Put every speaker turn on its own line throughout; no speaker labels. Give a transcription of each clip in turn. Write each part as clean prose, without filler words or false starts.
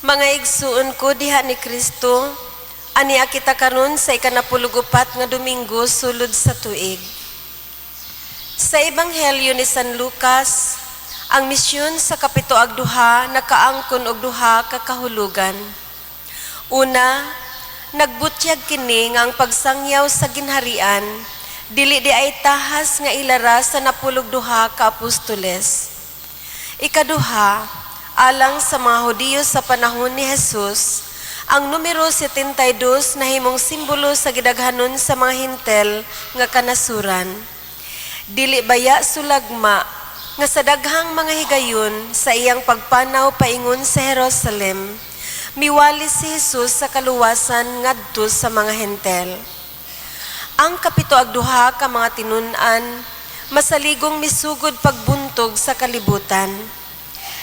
Mga igsuon ko diha ni Kristo, ania kita karon sa ikanapulog-upat nga Domingo sulod sa tuig. Sa Ebanghelyo ni San Lucas, ang misyon sa kapito ag duha nakaangkon og duha ka kahulugan. Una, nagbutyag kini nga ang pagsangyaw sa ginharian dili diay tahas nga ilara sa 12 ka apostoles. Ikaduha, alang sa mga Hudiyo sa panahon ni Jesus, ang numero 72 nahimong simbolo sa gidaghanon sa mga Hentil nga kanasuran. Dili baya sulagma nga sa daghang mga higayon sa iyang pagpanaw paingon sa Jerusalem, miwali si Jesus sa kaluwasan ngadto sa mga Hentil. Ang kapito ag duha ka mga tinun-an masaligong misugod pagbuntog sa kalibutan.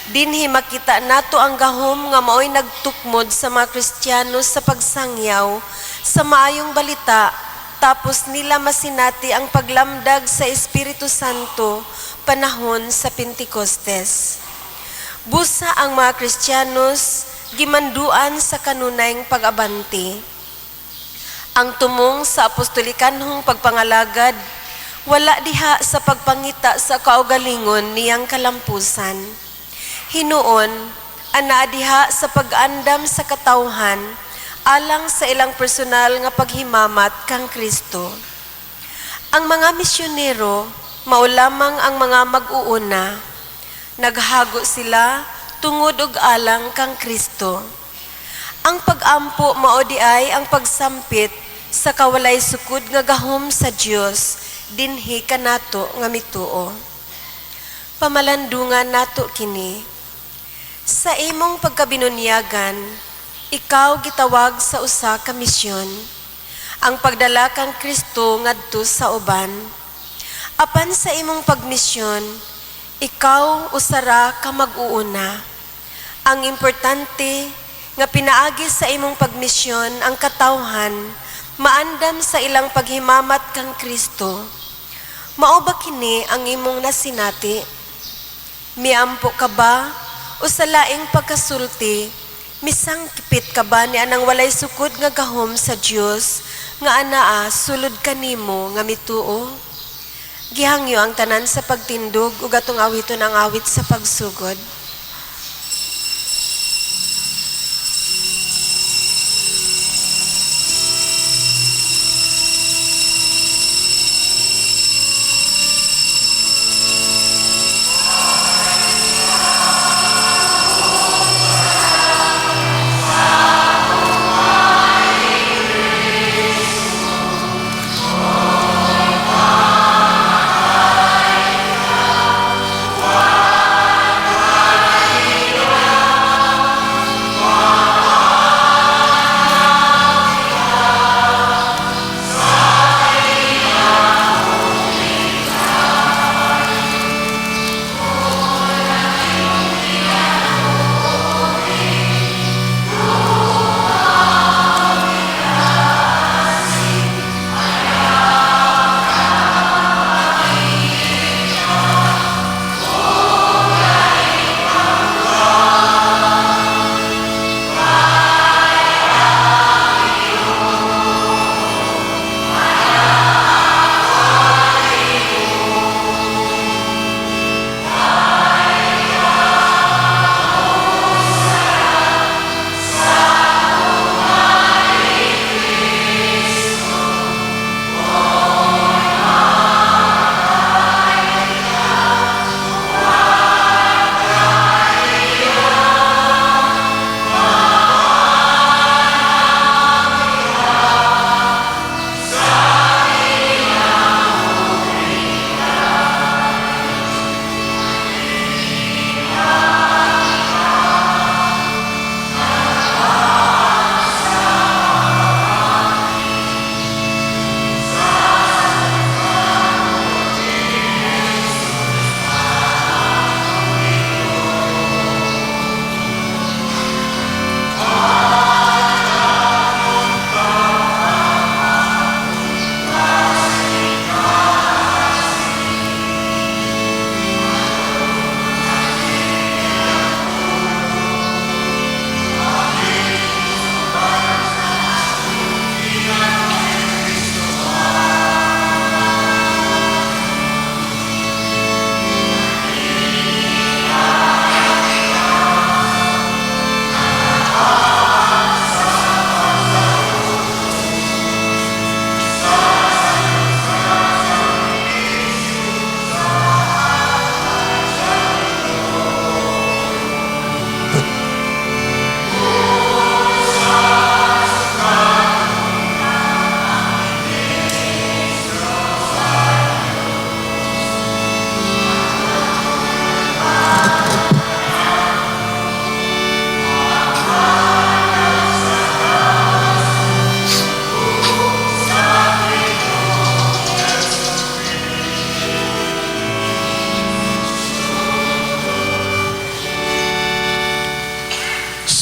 Dinhi makita nato ang gahom nga maoy nagtukmod sa mga Kristiyano sa pagsangyaw sa maayong balita tapos nila masinati ang paglamdag sa Espiritu Santo panahon sa Pentecostes. Busa ang mga Kristiyanos gimanduan sa kanunayng pag-abante. Ang tumong sa apostolikanhong pagpangalagad wala diha sa pagpangita sa kaugalingon niyang kalampusan. Hinuon, anaa diha sa pag-andam sa katawhan alang sa ilang personal nga paghimamat kang Kristo. Ang mga misyonero mao lamang ang mga mag-uuna. Naghago sila tungod og alang kang Kristo. Ang pag-ampo mao diay ang pagsampit sa kawalay sukod nga gahom sa Dios dinhi kanato nga mituo. Pamalandungan nato kini. Sa imong pagkabinunyagan, ikaw gitawag sa usa ka misyon. Ang pagdala kang Kristo ngadto sa uban. Apan sa imong pagmisyon, ikaw usara ka mag-uuna. Ang importante nga pinaagi sa imong pagmisyon ang katawhan maandam sa ilang paghimamat kang Kristo. Mao ba kini ang imong nasinati? Miampo ka ba o sa laing pagkasulti, misangkipit ka ba ni anang walay sukod nga gahom sa Dios nga anaa sulod kanimo nga mituo? Gihangyo ang tanan sa pagtindog ug atong awiton ang awit sa pagsugod.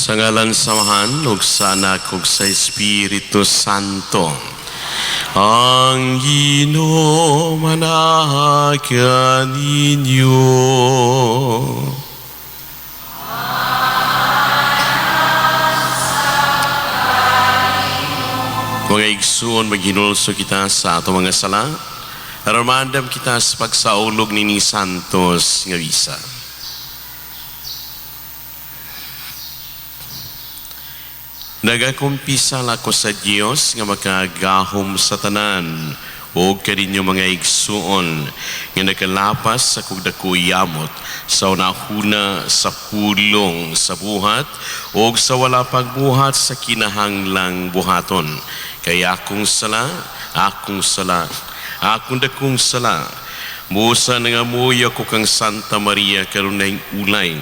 Sa ngalan sa Amahan, ug sa Anak, ug sa Espiritu Santo. Ang Ginoo manaad kaninyo. Mga igsuon, maghinulso kita sa ato mga sala aron maandam kita sa pagsaulog nining santos nga misa. Nagakumpisal ako sa Dios nga makagahom sa tanan ug kaninyo, mga igsuon, nga nakalapas sa akong dako yamot sa hunahuna, sa pulong, sa buhat ug sa wala pagbuhat sa kinahanglang buhaton, kay akong sala, akong sala, akong dakong sala. Busa nangamuyo ko kang Santa Maria kanunayng ulay,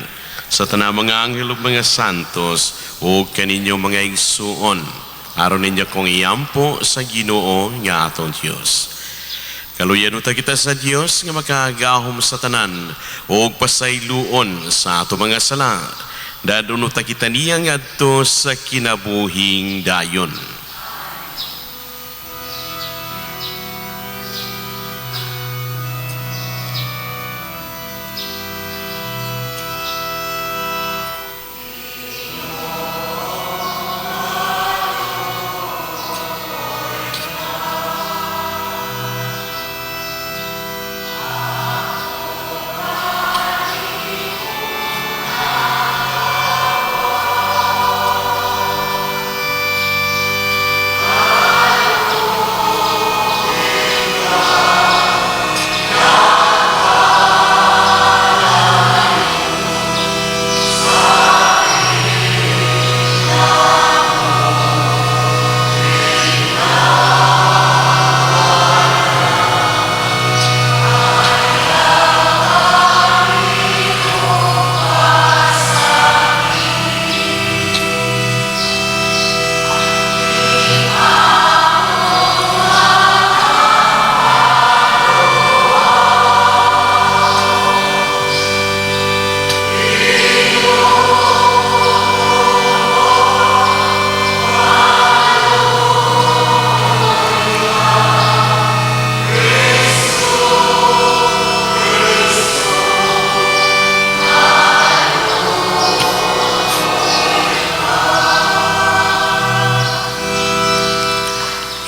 sa tanang mga anghel ug mga santos, ug kaninyo, mga igsuon, aron ninyo kong iampo sa Ginoo nga atong Dios. Kaluyan unta kita sa Dios nga makagahom sa tanan ug pasayloon sa ato mga sala. Dadon unta kita niya ngadto sa kinabuhing dayon.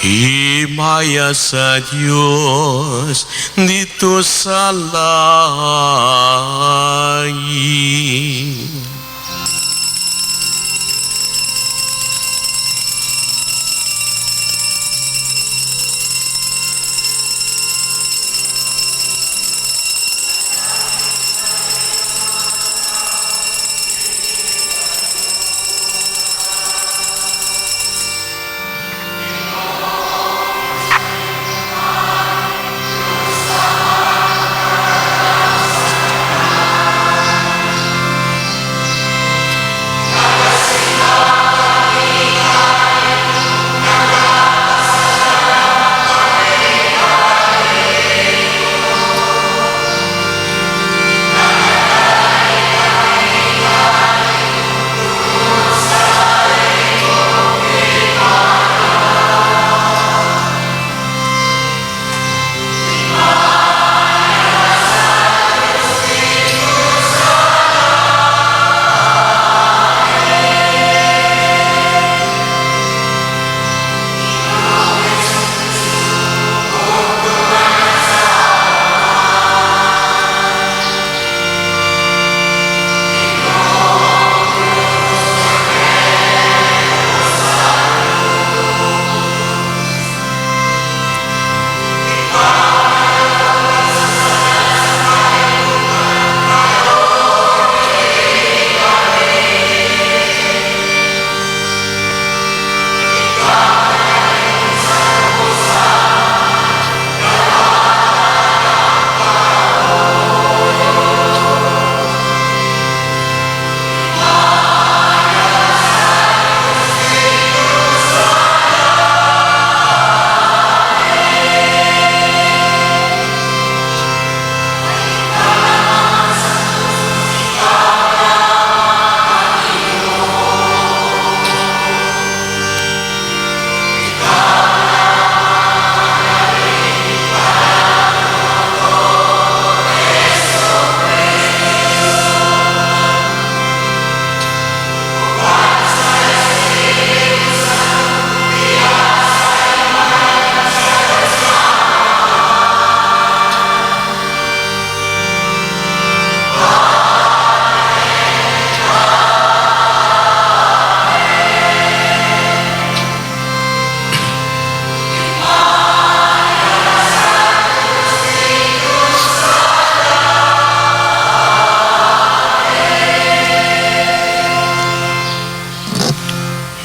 Himaya sa Dios didto sa langit.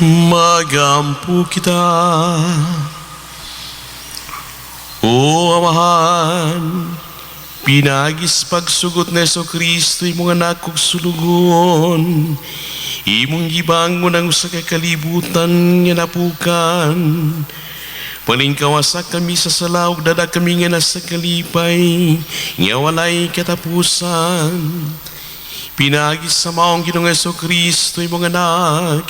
Magampo kita. O Amahan, pinagis pagsugot ni Hesus Kristo imong anak ug sulugoon, imong gibangon ang usa ka kalibutan nga napukan. Palingkawasa kami sa sala ug dad-a kami nga nasa kalipay nga walay katapusan. Pinagi sa maong Ginoong Hesus Kristo imong anak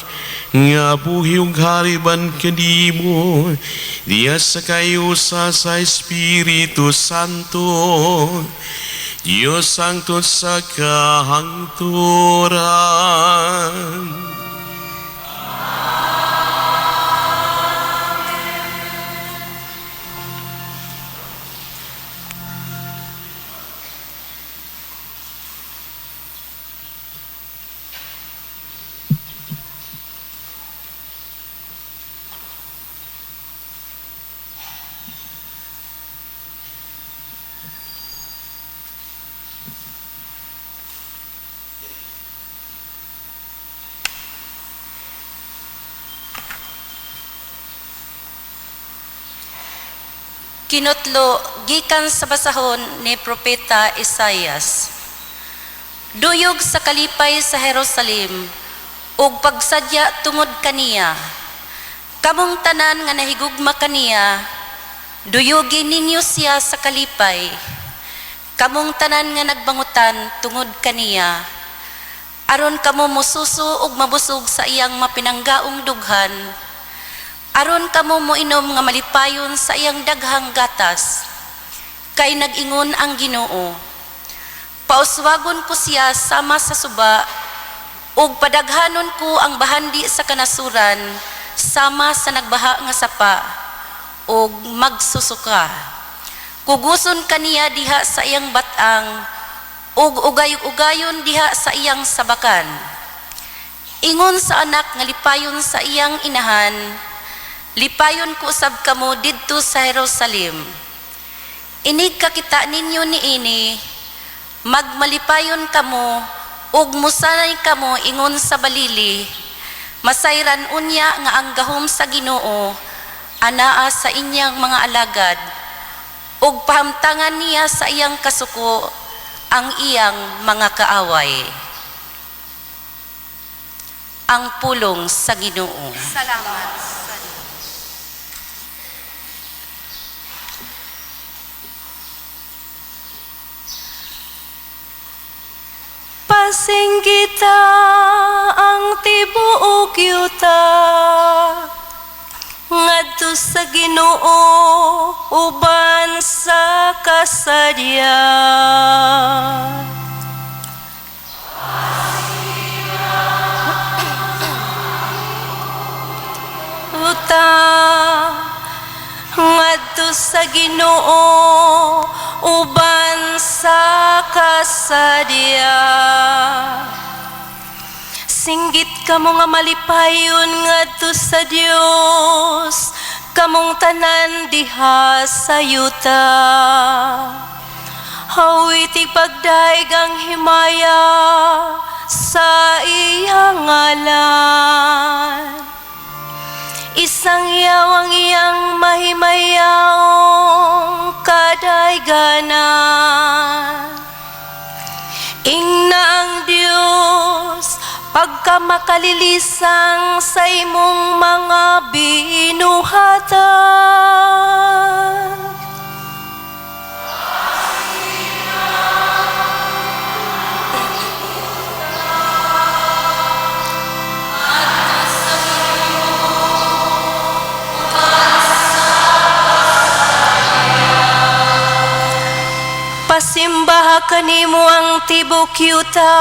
nga buhi ug hari ban kanimo diya sa kayusa sa Espiritu Santo, Dios hangtod sa kahangturan.
Kinutlo gikan sa basahon ni Propeta Isaias. Duyog sa kalipay sa Jerusalem ug pagsadya tungod kaniya. Kamong tanan nga nahigugma kaniya, duyugi ninyo siya sa kalipay. Kamong tanan nga nagbangutan tungod kaniya, aron kamo mosuso ug mabusog sa iyang mapinanggaong dughan, aron kamo moinom nga malipayon sa iyang daghang gatas. Kay nag-ingon ang Ginoo, pauswagon ko siya sama sa suba, ug padaghanon ko ang bahandi sa kanasuran sama sa nagbaha nga sapa, ug magsusuka. Kuguson kaniya diha sa iyang batang, ug ugayog-ugayon diha sa iyang sabakan. Ingon sa anak nga lipayon sa iyang inahan, lipayon ko usab kamo didto sa Jerusalem. Inig kakita ninyo niini, magmalipayon kamo ug musanay kamo ingon sa balili. Masayran unya nga ang gahom sa Ginoo anaa sa inyang mga alagad, ug pahamtangan niya sa iyang kasuko ang iyang mga kaaway. Ang pulong sa Ginoo.
Salamat sa Diyos. Pasinggita ang tibuok yuta ngadto sa Ginoo uban sa kasadya. Uta ngadto sa Ginoo uban sa kasadya. Singgit kamo nga malipayon ngadto sa Dios, kamong tanan diha sa yuta. Hawiti pagdaig ang himaya sa iyang ngalan. Isang yaw ang iyang mahimayaong kadayganan. Ingna ang Dios pagkamakalilisang sa imong mga binuhatan. Pasimbaha kanimo ang tibok yuta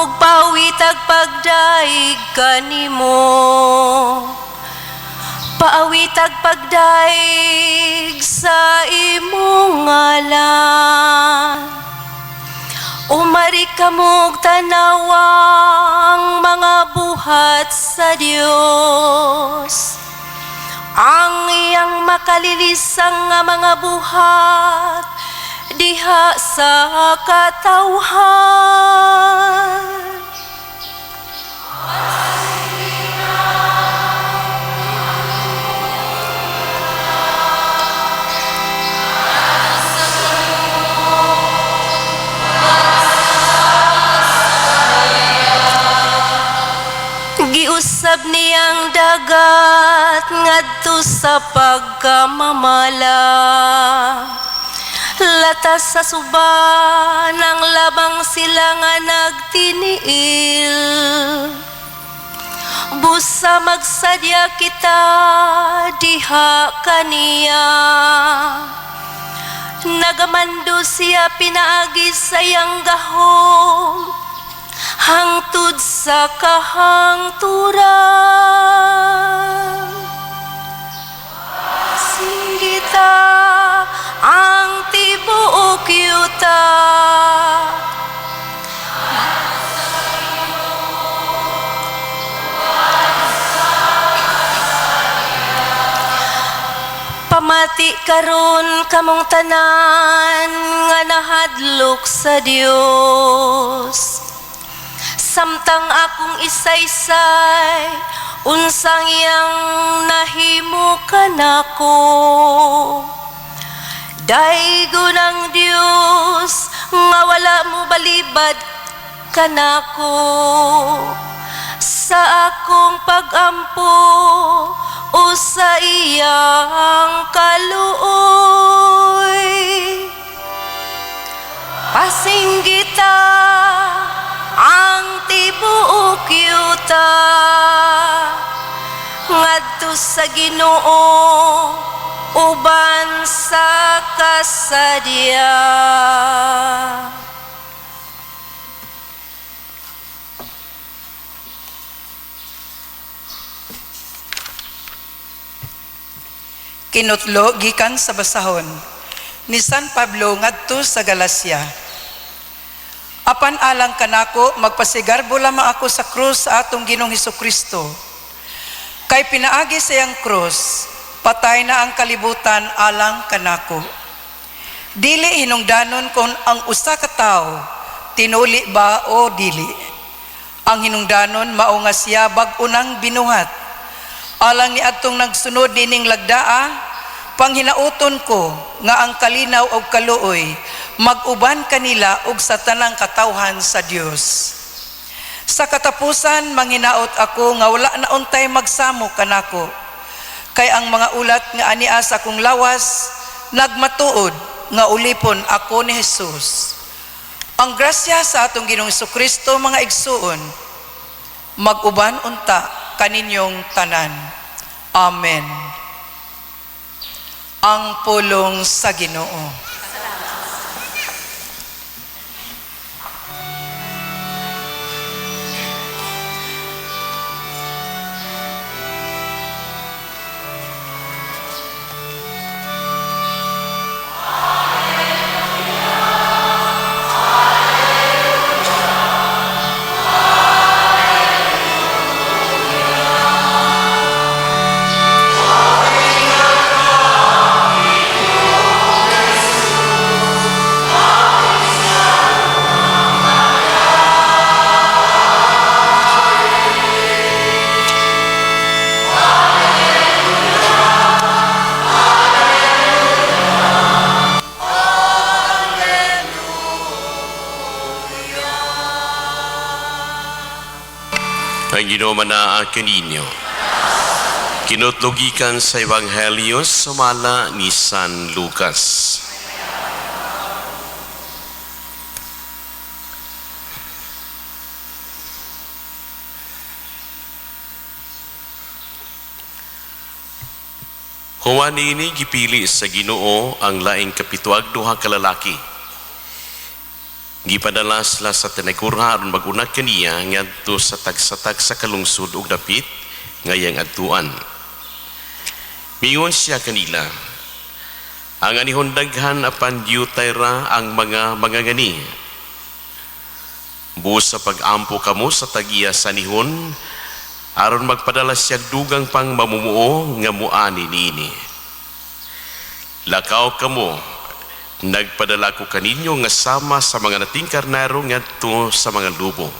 ug pawitag pagdaig kanimo. Paawitag pagdaig sa imong ngalan. Umari kamog tanawa ang mga buhat sa Dios. Ang iyang makalilisang nga mga buhat diha sa katawhan.
Giusab niyang dagat ngadto sa pagkamamala. Latas sa suba nang labang sila nga nagtiniil. Busa magsadya kita diha kaniya. Nagamando siya pinaagi sa iyang gahom hangtod sa kahangturan. Singgita ang tibuok yuta. Pamati karon kamong tanan nga nahadlok sa Dios. Samtang akong isaysay, unsang iyang nahimo kanako. Daigon ang Dios nga wala mo balibad kanako. Sa akong pagampo o sa iyang kaluoy. Pasinggita ang tibuok yuta ngadto sa Ginoo uban sa kasadya.
Kinutlo gikan sa basahon ni San Pablo ngadto sa Galacia. Apan alang kanako, magpasigarbo lamang ako sa krus sa atong Ginoong Hesukristo. Kay pinaagi sa iyang krus, patay na ang kalibutan alang kanako. Dili hinungdanon kon ang usa ka tawo tinuli ba o dili. Ang hinungdanon mao nga siya bag-o nang binuhat. Alang ni adtong nagsunod nining lagdaa, panghinauton ko nga ang kalinaw og kaluoy mag-uban kanila og sa tanang katawhan sa Dios. Sa katapusan, manghinaot ako nga wala na untay magsamo kanako. Kay ang mga ulat nga ania sa akong lawas nagmatuod nga ulipon ako ni Jesus. Ang grasya sa atong Ginoong Kristo, mga igsuon, mag-uban unta kaninyong tanan. Amen. Ang pulong sa Ginoo.
Ang Ginoo manaa kaninyo. Kinutlogikan sa Ebanghelyo sumala ni San Lucas. Human niini, gipili sa Ginoo ang laing 72 ka lalaki. Gipadala sila sa tinagkurha aron mag-una kaniya ngadto sa tagsa-tagsa ka lungsod ug dapit nga iyang adtuan. Miingon siya kanila, "Ang anihon daghan apan diutay ra ang mga mangangani. Busa pag-ampo kamo sa tag-iya sa anihon aron magpadala siya dugang pang mamumuo nga muani niini. Lakaw kamo, nagpadala ko kaninyo nga sama sa mga nating karnero ngadto sa mga lobo.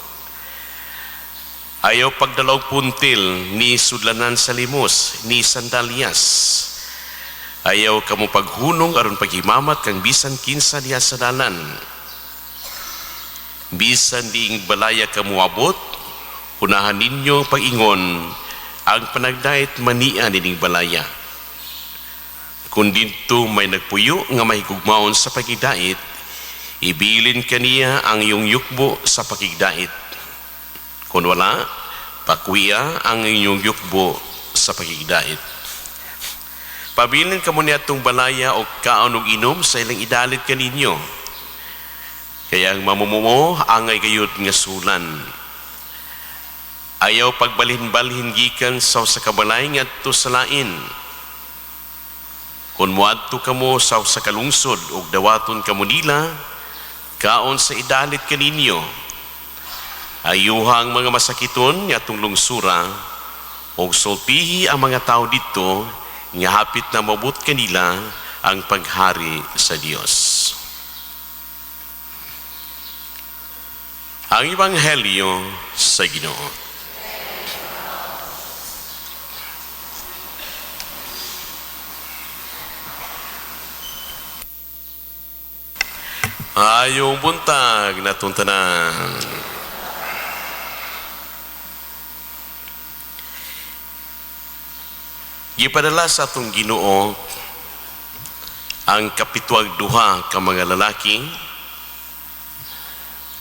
Ayaw pagdala og puntil, ni sudlanan sa limos, ni sandalyas. Ayaw kamo paghunong aron paghimamat kang bisan kinsa diha sa dalan. Bisan diing balaya kamo abot, Unahan ninyo pag-ingon, ang panagdait mania nining balaya. Kung didto may nagpuyo nga mahigugmaon sa pagidait, ibilin kaniya ang iyong yukbo sa pakigdait. Kung wala, pakuya ang inyong yukbo sa pakigdait. Pabilin kamo niadtong balaya og kaon og inom sa ilang idalit kaninyo. Kaya ang mamumumo angay gayud nga sulan. Ayaw pagbalhin-balhin gikan sa usa ka balay ngadto sa lain. Kung moadto kamo sa usa ka lungsod ug dawaton kamo nila, kaon sa idalit kaninyo. Ayuha ang mga masakiton niadtong lungsura ug sultihi ang mga tao didto nga hapit na moabot kanila ang paghari sa Dios. Ang Ebanghelyo sa Ginoo. Ayong buntag natong tanan. Gipadala sa atong Ginoo ang kapituag duha ka mga lalaki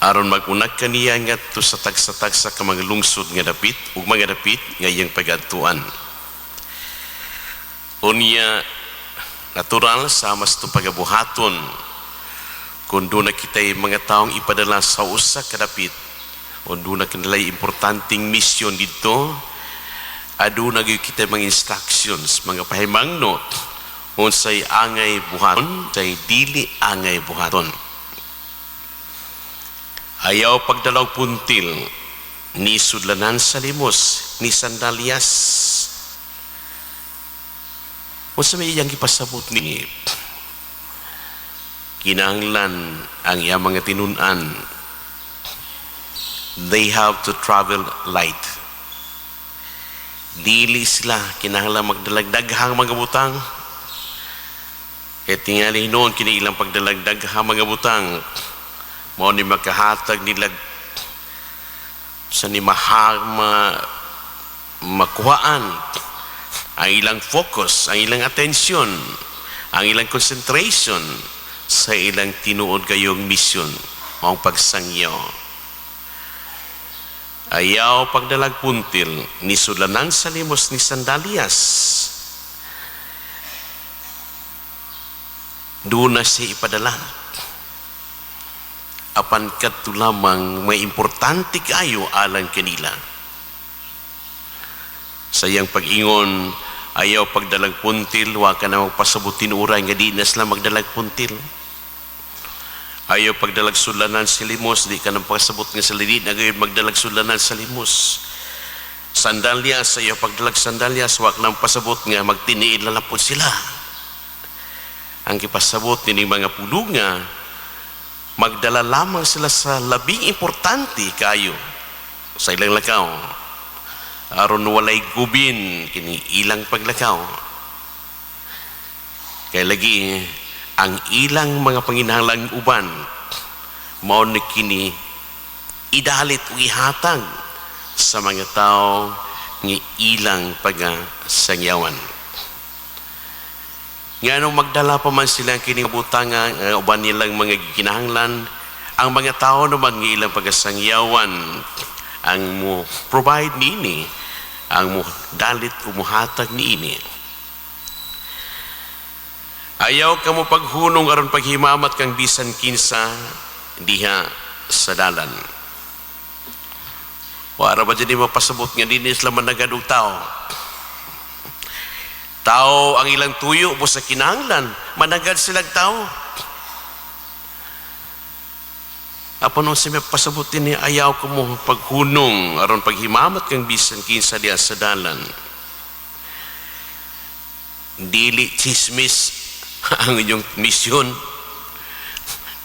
aron mag-unag kaniya ngadto sa tagsa-tagsa ka mga lungsod nga dapit ug mga dapit nga iyang pagadtuan. Unya natural sama sa itong pagabuhaton kung doon na kita'y mga taong ipadala sa usa ka dapit o doon na kanila'y importanteng misyon dito, aduna gyud kita mga instructions, mga pahimangno unsay angay buhaton, unsay dili angay buhaton. Ayaw pagdalaw puntil, ni sudlanan sa limos, ni sandalyas. Unsa may iyang gipasabot ni kinahanglan ang iyang mga tinun-an, they have to travel light. Dili sila kinahanglan magdalagdaghang mga butang. Kay tingali hinuon kini ilang pagdalagdaghang mga butang, mao ni makahatag nila sa ni mahama makuhaan ang ilang focus, ang ilang attention, ang ilang concentration sa ilang tinuod kayong misyon, maong pagsangyaw. Ayaw pagdalag puntil, ni sudlanan sa limos ni sandalyas. Doon na siya ipadala. Apan kadto lamang may importante kayo alang kanila. Sa iyang pag-ingon, ayaw pagdalag puntil, wa ka na magpasabot tinuray nga di na sila magdalag puntil. Ayaw pagdalag sudlanan sa limos, di ka nang pasabot nga sila di na gayon magdalag sudlanan sa limos. Sandalyas, ayaw pagdalag sandalyas, wa ka nang pasabot nga magtiniil na lang po sila. Ang gipasabot nining mga pulunga, magdala lamang sila sa labing importante kayo sa ilang lakaw. Aron walay gubin kini ilang paglakaw. Kay lagi ang ilang mga panginahanglang uban mao ni kini idalit o ihatag sa mga tao nga ilang pagasangyawan. Nganong magdala pa man sila kini butanga nga uban nilang mga gikinahanglan, ang mga tao naman nga ilang pagasangyawan ang mo provide niini, ang mo dalit o muhatag niini. Ayaw ka mo paghunong aron paghimamat kang bisan kinsa diha sa dalan. Wara ba dyan mapasabot nga dinhi sila managad og tao? Tao ang ilang tuyo mo sa kinahanglan, managad silang tao. Apan nung siya pasabot ni ayaw ko mo paghunong aron paghimamat kang bisan kinsa diha sa dalan. Dili chismis ang inyong misyon.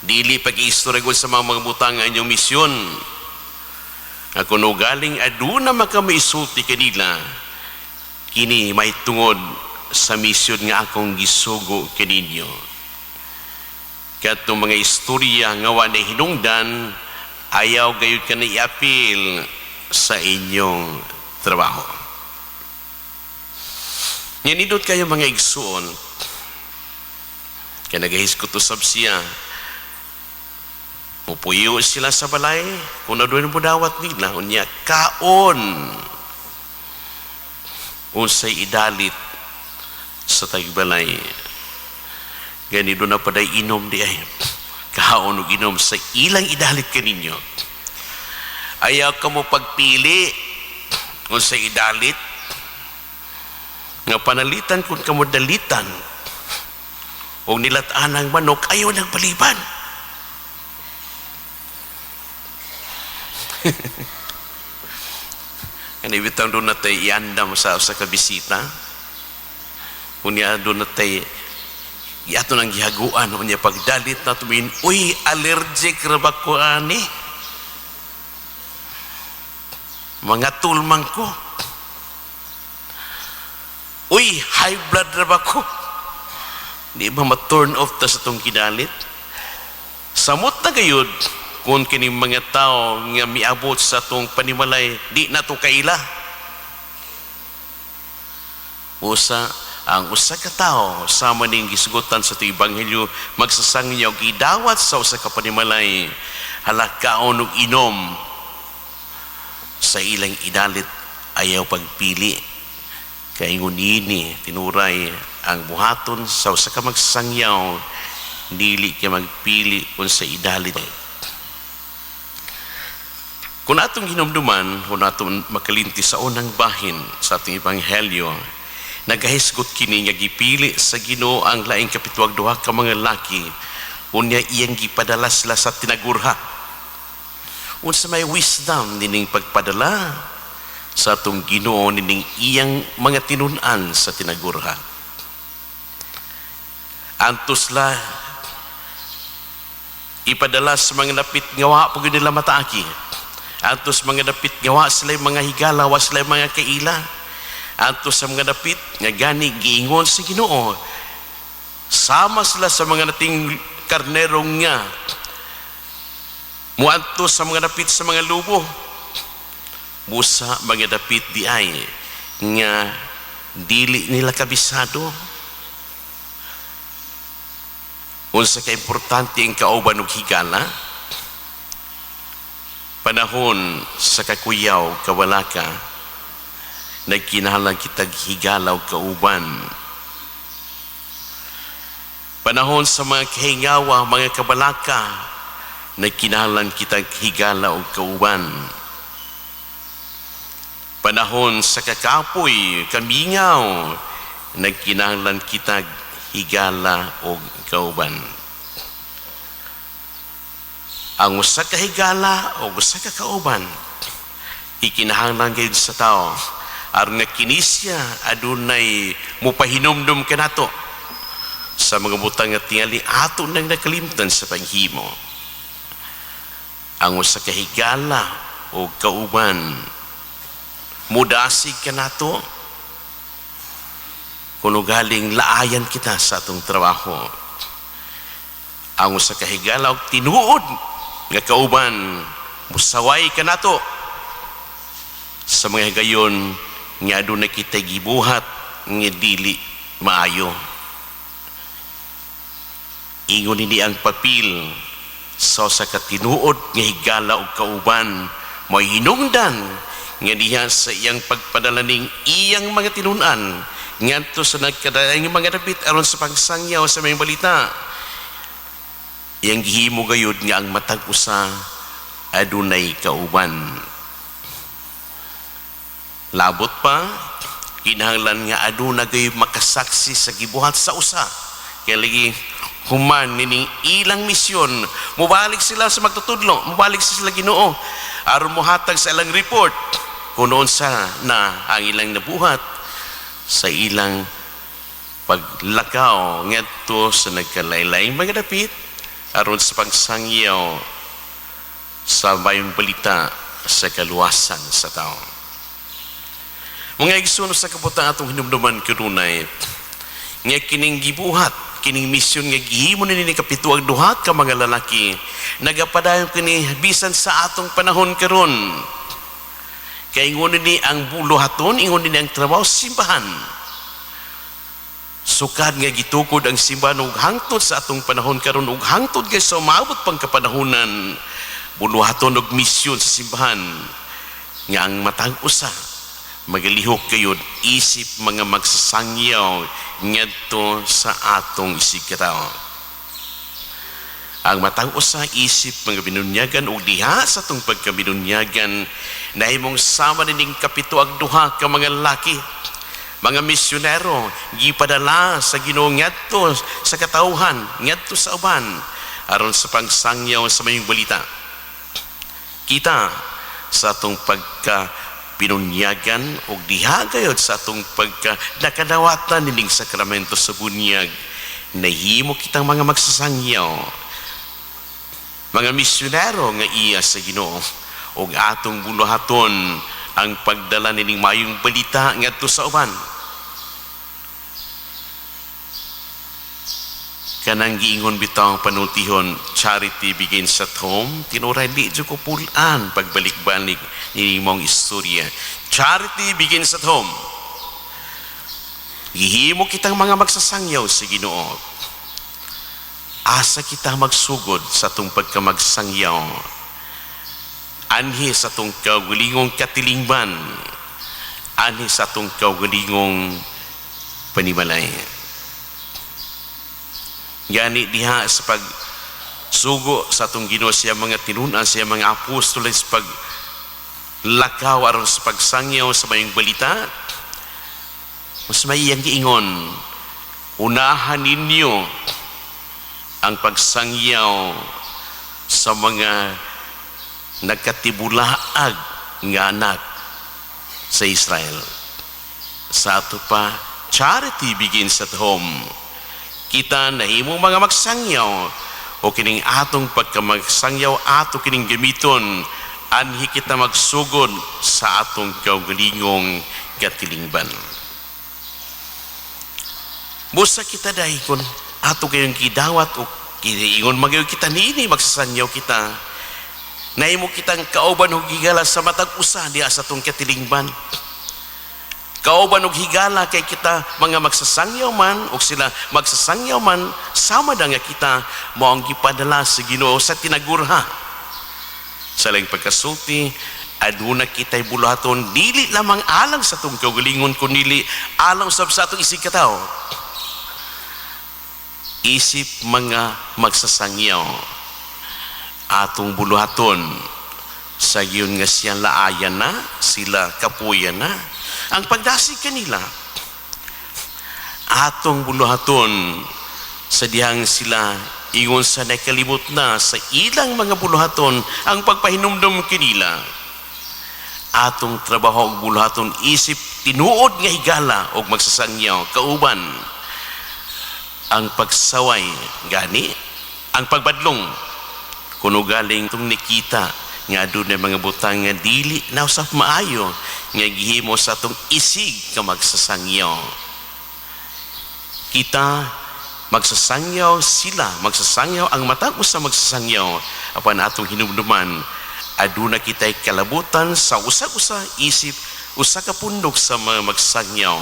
Dili pag-iistorya sa mga butang ang inyong misyon. Ako no galing aduna makamisulti kanila, kini may tungod sa misyon nga akong gisugo kaninyo. Katong mga istorya nga wa na hinungdan, ayaw gayud ka na iapil sa inyong trabaho. Nindot kaayo, mga igsuon, kaya nagahisgot usab siya. Mupuyo sila sa balay, kung adunay mudawat nila, unya, kaon unsay idalit sa tagbalay. Gani duna pa day inom di ay. Kaon og inom sa ilang idalit kaninyo. Ayaw ka mo pagpili unsay idalit nga panalitan kung kamo dalitan o nilat-an ang manok, ayaw nang paliban. Kani bitang duna tay iandam sa usa ka bisita. Unya duna tay ato nang gihaguan, unya pagdalit na tumin, "Uy, allergic ra ba ko ani? Mga tulmang ko. Uy, high blood ra ba ko?" Di ba ma-turn off ta sa itong kidalit? Samot na gayud kung kining mga tao nga miabot sa atong panimalay, di na to kaila. Usa ang usa ka tawo sama ning gisugotan sa atong ebanghelyo, magsasangyaw, gidawat sa usa ka panimalay, halakaon og inom sa ilang idalit, ayaw pagpili. Kay ingon nini tinuray ang buhaton sa usa ka magsangyaw, dili kay magpili unsa idalit. Kung atong hinumduman, kung atong makalinti sa unang bahin sa ating ebanghelyo, nagahisgot kini nga gipili sa Ginoo ang laing 72 ka mga laki, unya iyang gipadala sila sa tinagurha. Unsa may wisdom nining pagpadala sa atong Ginoo nining iyang mga tinun-an sa tinagurha? Antos la ipadala sa mga dapit nga wa pud nila mataaki. Antos mga dapit nga wa sila mga higala, wa sila mga kaila. Antos sa mga dapit nga gani giingon sa Ginoo, sama sila sa mga nating karnero nga muadto sa mga dapit sa mga lubo. Busa mga dapit di ay nga dili nila kabisado. Unsa ka importante ang kauban og higala? Panahon sa kakuyaw, kawalaka, nagkinahanglan kitag higala og kauban. Panahon sa mga kahingawa, mga kabalaka, nagkinahanglan kitag higala og kauban. Panahon sa kakapoy, kamingaw, nagkinahanglan kitag higala og kauban. Ang usa ka higala o usa ka kauban ikinahanglan gayud sa tao aron nga kini siya adunay mupahinumdum kanato sa mga butang nga tingali ato nang nakalimtan sa paghimo. Ang usa ka higala o kauban mudasig kanato kung ugaling laayan kita sa atong trabaho. Ang usa ka higala og tinuod nga kauban musaway kanato sa mga higayon nga aduna kita gibuhat nga dili maayo. Ingon nini ang papil sa usa ka tinuod nga higala og kauban, mo'y hinungdan nga diha sa iyang pagpadala ning iyang mga tinun-an ngadto sa nagkadalayang mga dapit aron sa pagsangyaw sa maayong balita. Iyang gihimo gayud nga ang matag usa adunay kauban. Labot pa, kinahanglan nga aduna gayud makasaksi sa gibuhat sa usa. Kaya lagi human nining ilang misyon, mubalik sila sa magtutudlo, mubalik sila Ginoo aron mohatag sa ilang report kung unsa na ang ilang nabuhat sa ilang paglakaw ngadto sa nagkalain-laing mga dapit aron sa pagsangyaw sa mayong balita sa kaluwasan sa tao. Mga igsoon, sa kabutang atong hinumduman kanunay nga kining gibuhat, kining misyon nga gihimo ni 72 ka mga lalaki, nagapadayon kini bisan sa atong panahon karon. Kay ingon ni ang buluhaton, ingon ni ang trabaho simbahan. Sukad nga gitukod ang simbahan ug hangtod sa atong panahon karon ug hangtod kay sa umaabot pang kapanahonan, buluhaton og misyon sa simbahan nga ang matag usa magalihok kayod isip mga magsasangyaw ngadto sa atong isigkatawo. Ang matag usa isip mga binunyagan ug diha sa atong pagkabinunyagan nahimong sama nining 72 ka mga laki, mga misyonero gipadala sa Ginoo ngadto sa katawhan, ngadto sa uban aron sa pagsangyaw sa mayong balita. Kita sa atong pagka binunyagan ug diha gayod sa atong pagka nakadawatan nining sakramento sa bunyag, nahimo kitang mga magsasangyaw, mga misyonero nga iya sa Ginoo ug atong buluhaton ang pagdala nining mayong balita ngadto sa uban. Kanang giingon bitaw ang panultihon, "Charity begins at home," tinuray di jud ko pulan pagbalik-balik nining mong istorya. Charity begins at home. Gihimo kitang mga magsasangyaw sa Ginoo. Asa kita magsugod sa atong pagkamagsangyaw? Anhi sa atong kaugalingong katilingban, anhi sa atong kaugalingong panimalay. Gani diha sa pagsugo sa atong Ginoo siya mga tinunan, siya mga apostoles, pag lakaw aron sa pagsangyaw sa mayong balita, mas may iyang giingon, "Unahan ninyo ang pagsangyaw sa mga nagkatibulaag nga anak sa Israel." Sa ato pa, charity begins at home. Kita nahimong mga magsangyaw o kining atong pagkamagsangyaw ato kining gamiton anhi kita magsugod sa atong kaugalingong katilingban. Busa kita dahil kung ato kayong gidawat o ingon magayo kita niini magsasangyaw kita, nahimo kitang kauban og higala sa matag usa diha sa atong katilingban. Kauban og higala kay kita mga magsasangyaw man o sila magsasangyaw man, sama da nga kita mao ang gipadala sa Ginoo sa tinagurha. Sa laing pagkasulti, aduna kita'y buluhaton dili lamang alang sa atong kaugalingon kundi alang usab sa atong isigkatawo. Isip mga magsasangyaw, atong buluhaton sa giyon nga siya laayan na, sila kapuyan na, ang pagdasig kanila. Atong buluhaton sa dihang sila ingon sa nakalimot na sa ilang mga buluhaton, ang pagpahinumdum kanila. Atong trabaho ug buluhaton isip tinuod nga higala og magsasangyaw kauban ang pagsaway, gani ang pagbadlong kuno galing tong nikita nga adunay mga butang nga dili na usab maayo nga gihimo sa atong isig ka magsasangyaw. Kita magsasangyaw, sila magsasangyaw, ang matag usa magsasangyaw, apan atong hinumduman aduna kita'y kalabutan sa usa-usa isip usa ka pundok sa mga magsangyaw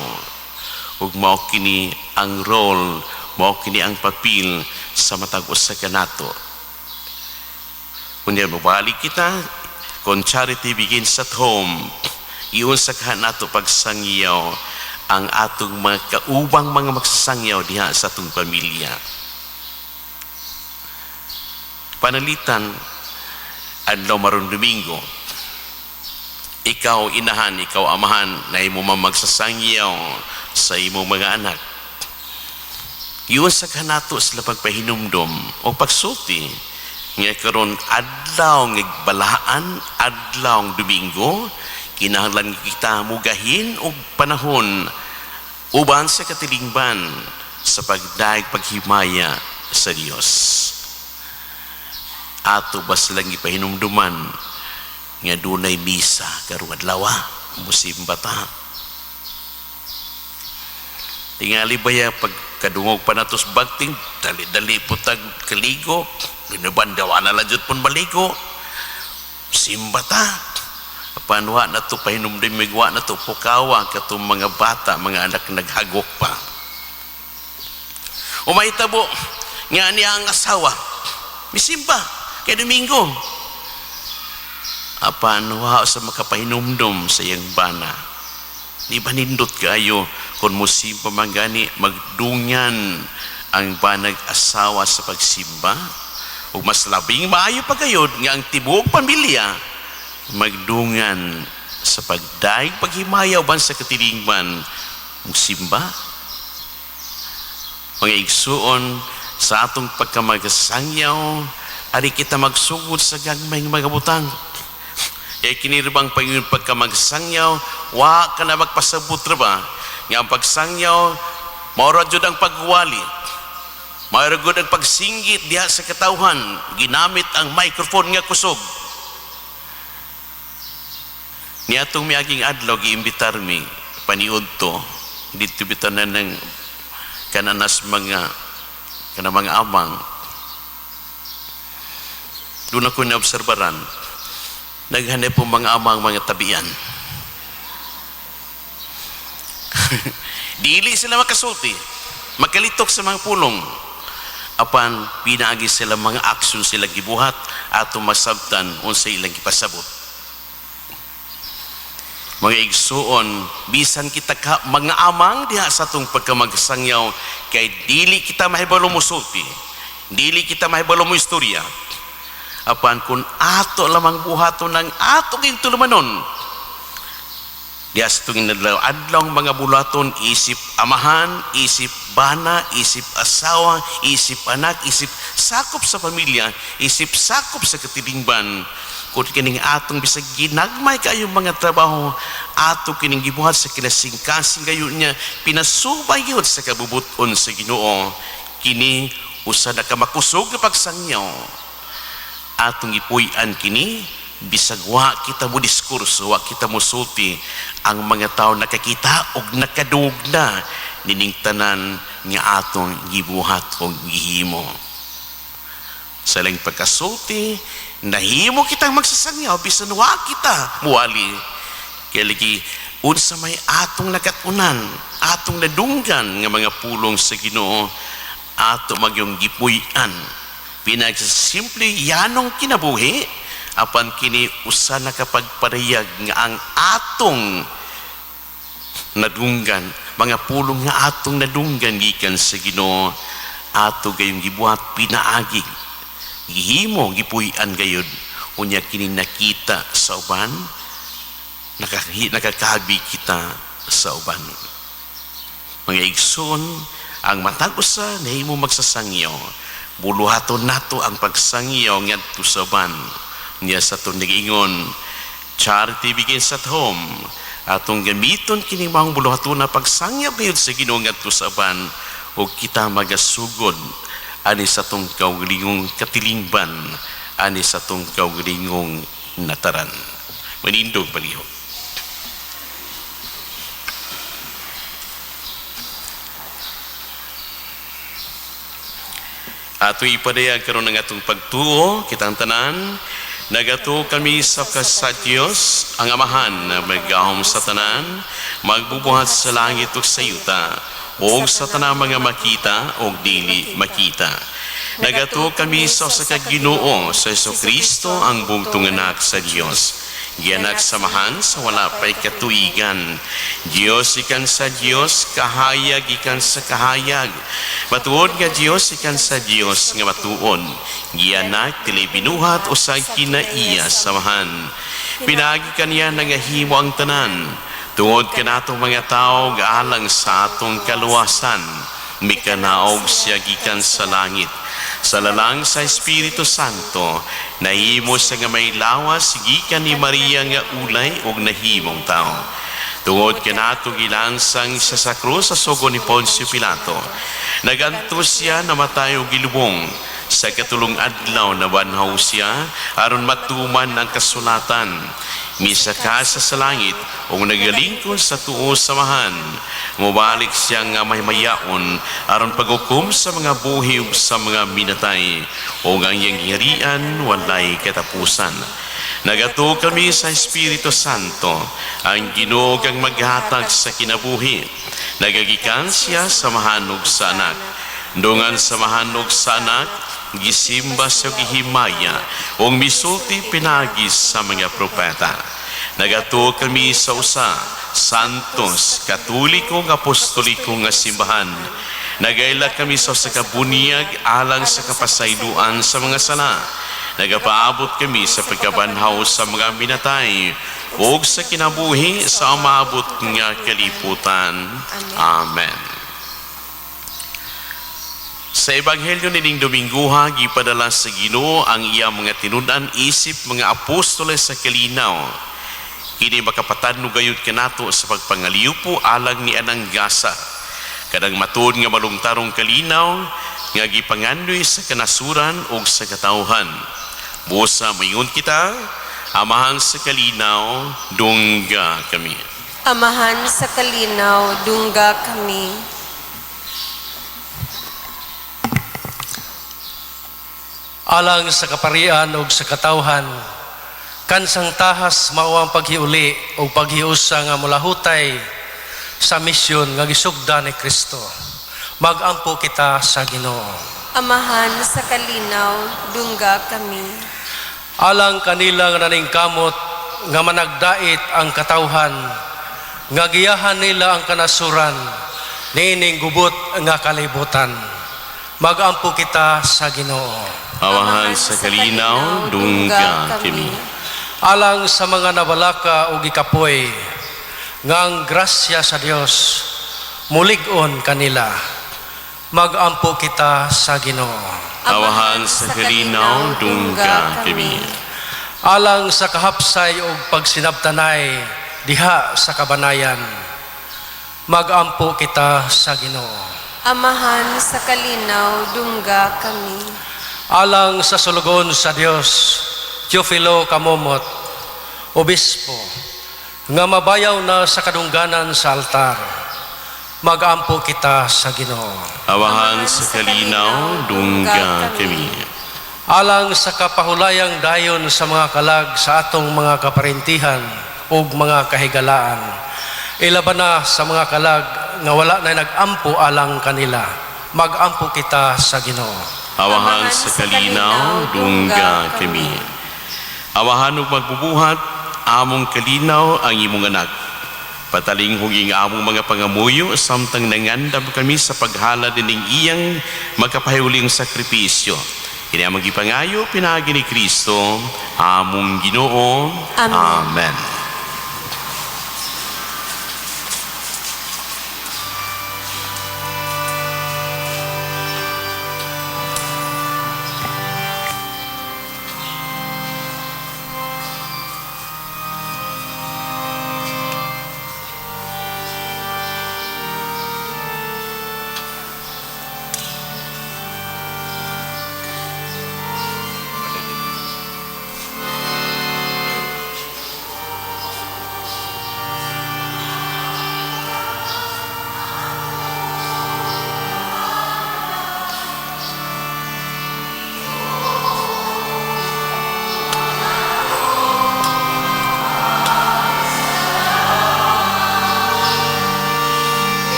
ug mao kini ang role, mao kini ang papel sa matag usa kanato. Kunya mobalik kita kon charity begins at home, iunsa ka nato pagsangyaw ang atong mga kaubang mga magsasangyaw diha sa atong pamilya? Panalitan, adlaw maron Domingo, ikaw inahan, ikaw amahan, na imo magsasangyaw sa imong mga anak. Iunsa ka nato sila pagpahinumdom o pagsulti nga karon adlaw nga balaan, adlaw Domingo, kinahanglan kita mugahin og panahon uban sa katilingban sa pagdaig paghimaya sa Dios? Ato ba silang ipahinumduman nga dunay misa karong adlaw, musimba ta? Tingali baya pag kadungog pa natos bagting, dali-dali po tag kaligo, ginuban dawa na lang jud pon maligo, simba ta. Apan wa na to pahinumdumig, wa na to pukawa katong mga bata, mga anak naghagok pa. O mahitabo nga niya ang asawa, misimba kay Domingo. Apan wa sa makapahinumdum sa iyang bana. Di ba nindot kayo kung musimba man gani, magdungan ang banag asawa sa pagsimba? O mas labing maayo pa gayod nga ang tibuok pamilya magdungan sa pagdaig paghimaya uban sa katilingban musimba. Mga igsuon, sa atong pagkamagsangyaw, ari kita magsugod sa gagmay nga mga butang. Kay kini bang pag pagkamagsangyaw, wa ka na magpasabot ra ba nga ang pagsangyaw mao ra jud ang pagwali. Mao ra gud ang pagsinggit diha sa katawhan, ginamit ang microphone nga kusog. Niadtong miaging adlaw, giimbitar mi paniudto didto bitaw na ng kananas mga kana mga amang. Doon ako naobserbaran, naghanep po mga amang mga tabian. Dili sila makasulti, makalitok sa mga pulong, apan pinaagi sila mga aksyon sila gibuhat ato masabtan unsa ilang gipasabot. Mga igsuon, bisan kita ka mga amang diha sa atong pagkamagsangyaw, kay dili kita mahibalo mosulti, dili kita mahibalo mo istorya, apan kung ato lamang buhaton ng ato kayong tulumanon diha sa atong inadlaw adlaw mga buluhaton isip amahan, isip bana, isip asawa, isip anak, isip sakop sa pamilya, isip sakop sa katilingban, kung kining atong bisag ginagmay kayong mga trabaho, ato kining gibuhat sa kinasingkasing gayon niya, pinasubay yun sa kabubuton sa Ginoo, kini usa na ka makusog nga pagsangyaw. Atong ipuy-an kini bisag wa kita mo diskurso, wa kita mo sulti, ang mga tao nakakita og nakadungog na nining tanan nga atong gibuhat og gihimo. Sa laing pagkasulti, nahimo kitang magsasangyaw bisan wa kita muwali. Kaya lagi unsa may atong nakatunan, atong nadunggan nga mga pulong sa Ginoo, ato magyong gipuy-an. Pinagsimple yanong kinabuhi, apan kini usa na kapagparayag nga ang atong nadunggan, mga pulong nga atong nadunggan gikan sa Ginoo, ato gayong gibuhat pinaagi, gihimo, gipuy-an gayud. Unya kini nakita sa uban, nakakabi kita sa uban. Mga igsoon, ang matag usa nahimo magsasangyaw, buluhaton nato ang pagsangyaw ngadto sa uban. Niya sa atong nag-ingon, charity begins at home. Atong gamiton kini maong buluhaton na pagsangyaw gayud sa Ginoo ngadto sa uban, ug kita magasugod ani sa atong kaugalingong katilingban, ani sa atong kaugalingong nataran. Manindog palihog. Ato ipadayag karon ang atong pagtuo, kitang tanan, nagatuo kami sa sa Dios, ang Amahan na maggahom sa tanan, magbubuhat sa langit ug sa yuta, ug sa tanang mga makita ug dili makita. Nagatuo kami sa usa ka Ginoo, sa Hesukristo, ang bugtong anak sa Dios. Gianak samahan sa wala pa'y katuigan. Dios ikan sa Dios, kahayag ikan sa kahayag. Matuod nga Dios ikan sa Dios nga matuod. Gianak dili binuhat usag kinaiya samahan. Pinagi kaniya nangahimo ang tanan. Tungod kanatong mga tao gaalang sa atong kaluwasan. Mikanaog siya gikan sa langit. Sa lalang sa Espiritu Santo, nahimo siya nga may lawas gikan ni Maria nga ulay ug nahimong tao. Tungod kanato gilansang siya sa krus sa sugo ni Poncio Pilato. Nagantos siya, namatay ug gilubong. Sa katulong adlaw nabanhaw siya aron matuman ang kasulatan. Misaka siya sa langit ug nagalingkod sa tuo samahan. Mubalik siya nga maymayaon aron paghukom sa mga buhi ug sa mga minatay, ug ang iyang gingharian walay katapusan. Nagatuo kami sa Espiritu Santo, ang Ginoo kang maghatag sa kinabuhi. Nagagikan siya sa mahanog sa anak. Dungan sa mahanog sa anak, gisimba sa gihimaya, ug misulti pinagi sa mga propeta. Nagatuo kami sa usa, santos, katoliko nga apostoliko nga simbahan. Nagaila kami sa usa ka bunyag alang sa kapasayloan sa mga sala. Nagapaabot kami sa pagkabanhaw sa mga minatay ug sa kinabuhi sa umabot nga kaliputan. Amen. Sa Ebanghelyo nining Domingguha, gipadala sa Ginoo ang iyang mga tinud-an isip mga apostoles sa kalinaw. Kini makapatadno gayud kanato sa pagpangaliwpo alang ni anang gasa. Kanang matuod nga malungtarong kalinaw nga gipangandoy sa kanasuran ug sa katawhan. Busa moingon kita, Amahan sa kalinaw, dungga kami.
Amahan sa kalinaw, dungga kami.
Alang sa kaparian ug sa katawhan, kansang tahas mao ang paghiuli ug paghiusa nga molahutay sa misyon nga gisugda ni Kristo. Magampo kita sa Ginoo.
Amahan sa kalinaw, dungga kami.
Alang kanila nga naningkamot nga managdait ang katawhan, nga giyahan nila ang kanasuran niining gubot nga kalibutan. Magampo kita sa Ginoo.
Amahan sa kalinaw, dungga kami.
Alang sa mga nabalaka o gikapoy, nga ang grasya sa Dios mulig-on kanila. Magampo kita sa Ginoo.
Amahan sa kalinaw, dungga kami.
Alang sa kahapsay o pagsinabtanay diha sa kabanayan, magampo kita sa Ginoo.
Amahan sa kalinaw, dungga kami.
Alang sa sulugon sa Dios, Teofilo Camomot, Obispo, nga mabayaw na sa kadungganan sa altar, magampo kita sa Ginoo.
Amahan sa kalinaw, dungga kami.
Alang sa kapahulayang dayon sa mga kalag sa atong mga kaparintihan ug mga kahigalaan, ilaban na sa mga kalag nga wala na nagampo alang kanila, magampo kita sa Ginoo.
Amahan sa kalinaw, dungga kami. Amahan ug magbubuhat, among kalinaw ang imong anak. Patalinghuging among mga pangamuyo samtang nangandam kami sa paghalad nining iyang makapahiuling sakripisyo. Kini among gipangayo pinaagi ni Kristo, among Ginoo.
Amen.
Amen.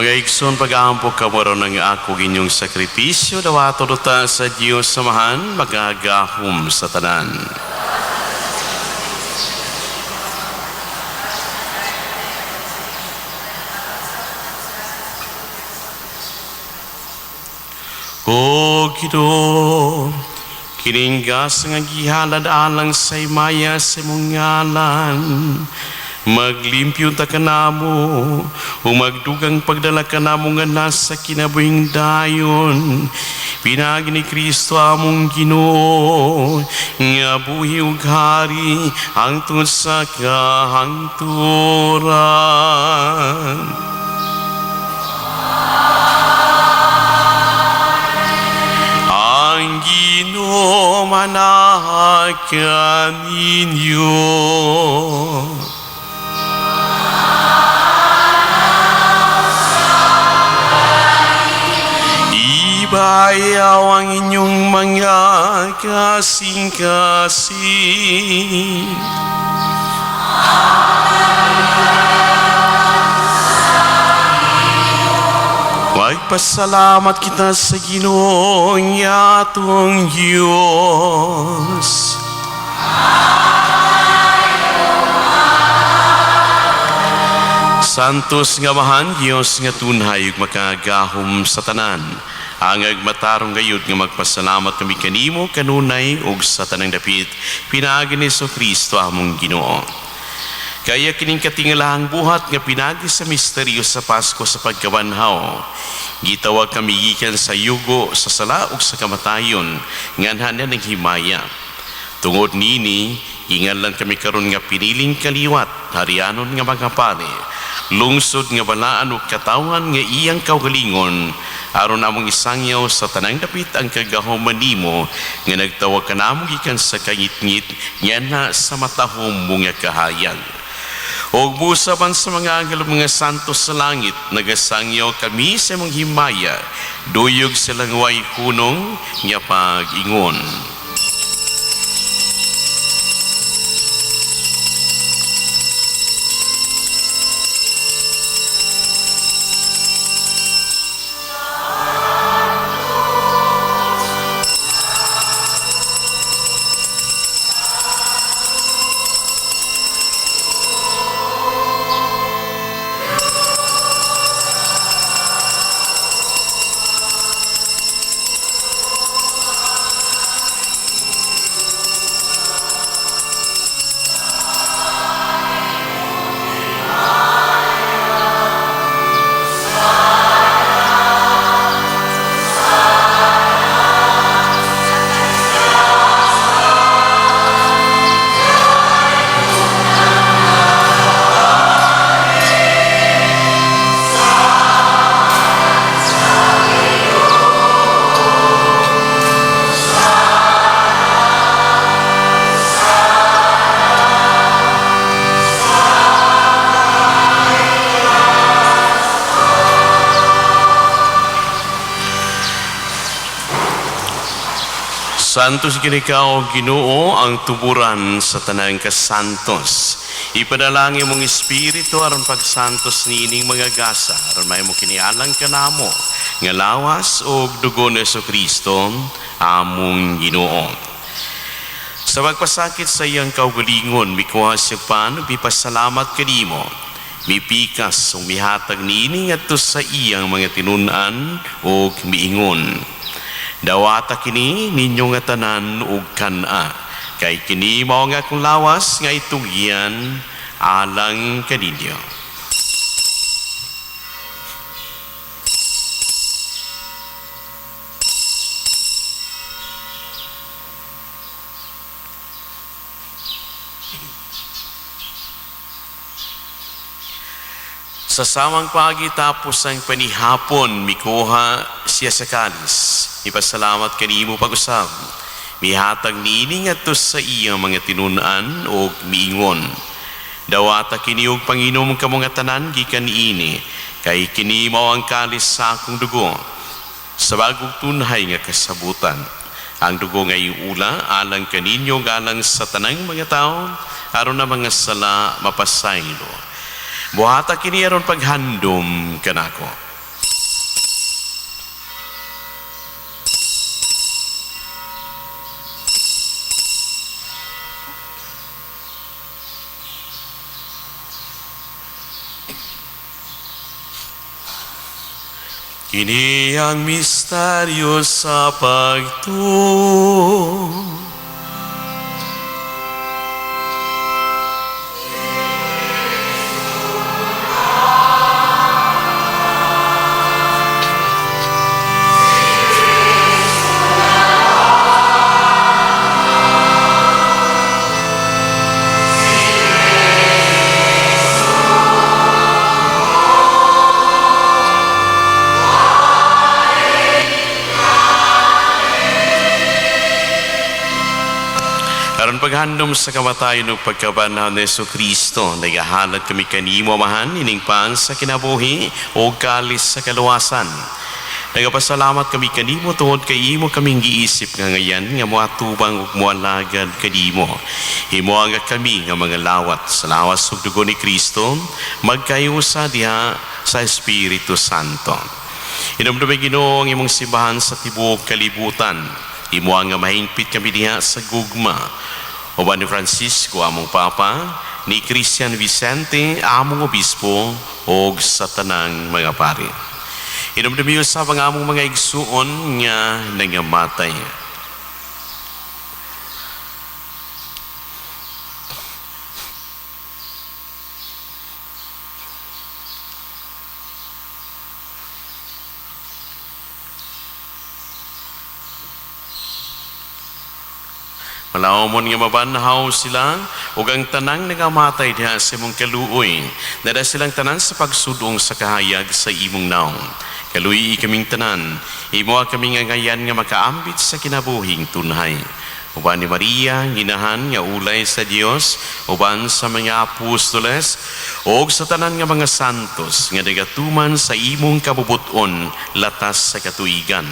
Mga igsoon, pag-aampo kamo aron ang akong inyong sakripisyo, dawaton ta sa Dios Amahan, makagagahom sa tanan. O Ginoo, kining gasa nga gihalad alang sa himaya sa imong ngalan, maglimpyo ta kanamo o magdugang pagdala kanamo nga nasa kinabuhing dayon, pinaagi ni Kristo among Ginoo, nga buhi ug hari hangtod sa kahangturan. Ang Ginoo manaad kaninyo. Ibayaw ang inyong mga kasing-kasing. Magpasalamat kita sa Ginoong atong Diyos. Santos nga Amahan, Diyos nga tunhay ug makagahom sa tanan. Angay matarong gayud nga magpasalamat kami kanimo kanunay ug sa tanang dapit, pinaagi ni Kristo among Ginoo. Kaya kining katingalahang buhat nga pinagi sa misteryo sa Pasko sa pagkabanhaw, gitawag kami gikan sa yugo sa sala ug sa kamatayon, nganha ng himaya. Tungod nini, ingan kami karon nga piniling kaliwat, harianon nga mga pari, lungsod nga balaan ug katawhan nga iyang kaugalingon, aron among isangyaw sa tanang dapit ang kagahoman nimo nga nagtawag kanamo gikan sa kangitngit nganha sa matahom mo nga kahayag. Og busa man sa mga anghel ug mga santo sa langit, nagasangyaw kami sa imong himaya, duyog sa way hunong nga pag-ingon. Santos gid ikaw, Ginoo, ang tuburan sa tanang kasantos. Ipadalangin mong espiritu aron pagsantos niining mga gasa, aron mahimo kini alang kanamo nga lawas ug dugo ni Kristo among Ginoo. Sa pagpasakit sa iyang kaugalingon, mikuha siya pan ug mipasalamat kanimo. Mipikas ug mihatag niini ngadto sa iyang mga tinun-an ug miingon: "Dawata kini ninyo nga tanan ug kan-a, kay kini mao ang akong lawas nga itugyan alang kaninyo." Sa samang paagi, tapos ang panihapon, mikuha siya sa kalis. Ipasalamat kanimo pag-usab. Mihatag niini ngadto sa iyang mga tinun-an ug miingon: "Dawata kini ug panginom kamo nga tanan gikan niini, kay kini mao ang kalis sa akong dugo, sa bagong tunhay nga kasabutan. Ang dugo nga iula alang kaninyo alang sa tanang mga tao aron na mga sala mapasaylo. Buhata kini aron paghandom kanako." Kini ang misteryo sa pagtuo. Aron paghandom sa kamatayon ug pagkabanhaw ni Kristo, nagahalad kami kanimo, Amahan, ining paan sa kinabuhi o kalis sa kaluwasan. Nagapasalamat kami kanimo tungod kay imo kaming giisip nga ngayan nga moatubang ug moalagad kanimo. Himoa nga kami nga mga lawat sa lawas ug dugo ni Kristo, magkayusa diha sa Espiritu Santo. Hinumdumi, Ginoo, ang imong simbahan sa tibuok kalibutan. Himoa nga mahingpit kami diha sa gugma. Uban ni Francisco among Papa, ni Christian Vicente among Obispo, ug sa tanang mga pari. Hinumdumi usab ang among mga igsuon nga nangamatay. Malawmon nga mabanhaw sila ug ang tanang nagamatay diha sa imong kaluoy. Nada silang tanan sa pagsudong sa kahayag sa imong naong. Kaluy kaming tanan, imo kaming angayan nga makaambit sa kinabuhing tunhay. Uban ni Maria, ginahan nga ulay sa Dios, uban sa mga apostoles, ug sa tanan nga mga santos nga nagatuman sa imong kabubuton latas sa katuigan.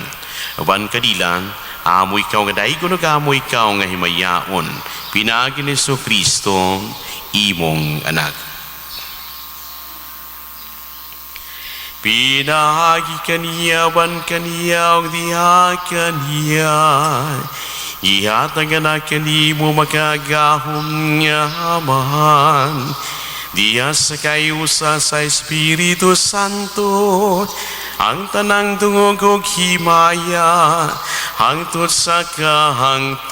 Uban kanila, amo ikaw nga daigon ug amo ikaw nga himayaon, pinaagi ni Kristo imong anak. Pinaagi kaniya, uban kaniya, ug diha kaniya, ihatag na kanimo makagahom nga Amahan, diha sa kayusa sa Espiritu Santo, ang tanang dungog ug himaya hangtod sa kahangturan.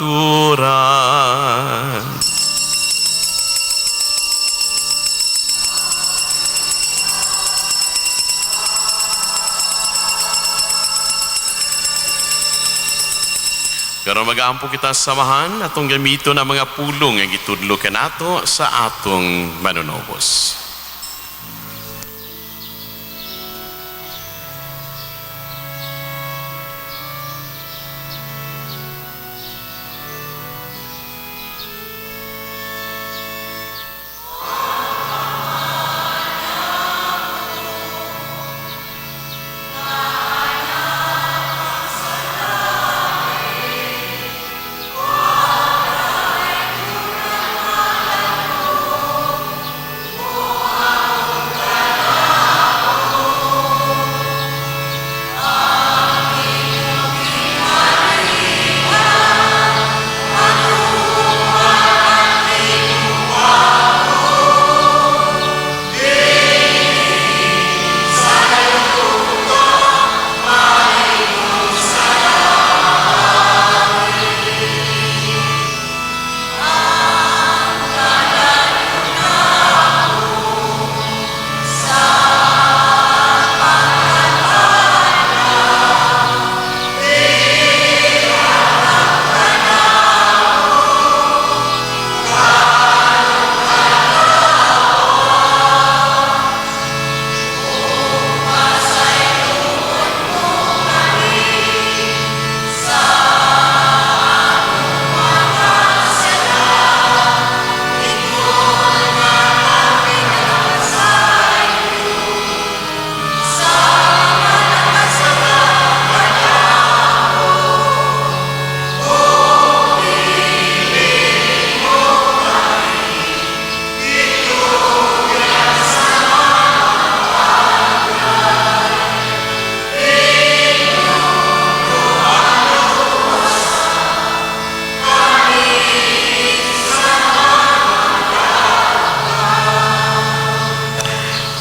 Pero mag-aampo kita samahan atong gamito na mga pulong ang gitudlo kanato sa atong manunobos.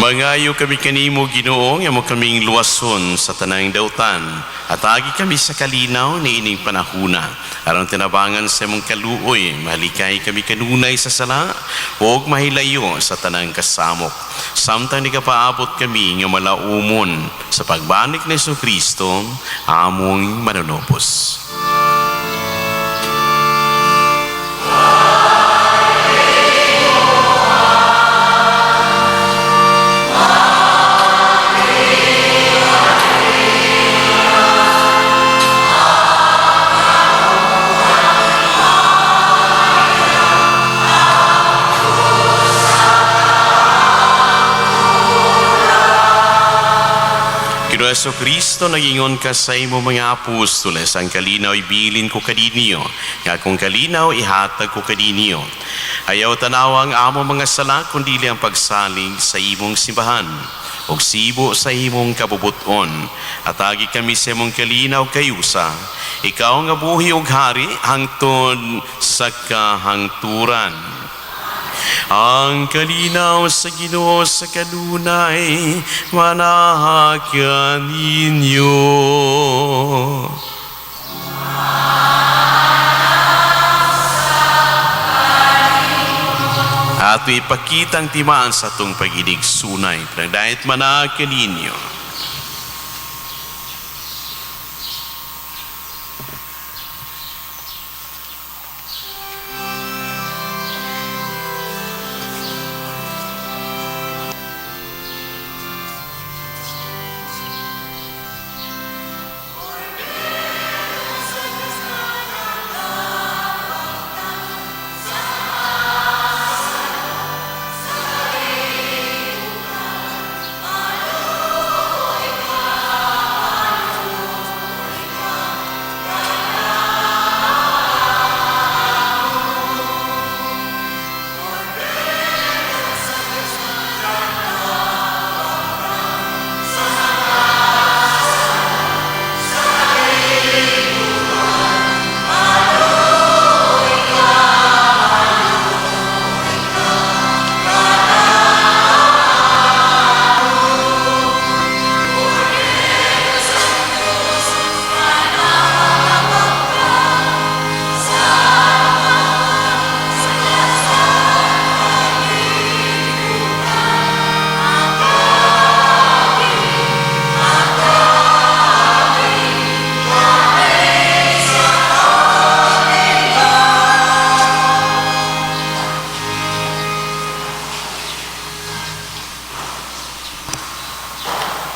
Mangayo kami kanimo, Ginoo, nga mo kaming luwason sa tanang dautan at agi kami sa kalinaw ni ining panahuna. Aron tinabangan sa imong kaluoy, malikay kami kanunay sa sala ug mahilayo sa tanang kasamok. Samtang nikapaabot kami nga malaumon sa pagbalik ni Kristo, among manunubos. Ginoo Hesus Kristo, nagingon ka sa imo mga apostoles, ang kalinaw ibilin ko kaninyo, nga akong kalinaw ihatag ko kaninyo. Ayaw tanawa ang amo mga sala, kundi ang pagsalig sa imong simbahan, ug sibo sa imong kabubuton. Atagi kami sa imong kalinaw kayusa, ikaw nga buhi ug hari hangtod sa kahangturan. Ang kalinaw sa Ginoo sa kanunay manahakan ninyo. Ato ipakitang timaan sa atong pag-inig sunay, pinagdayat manahakan ninyo.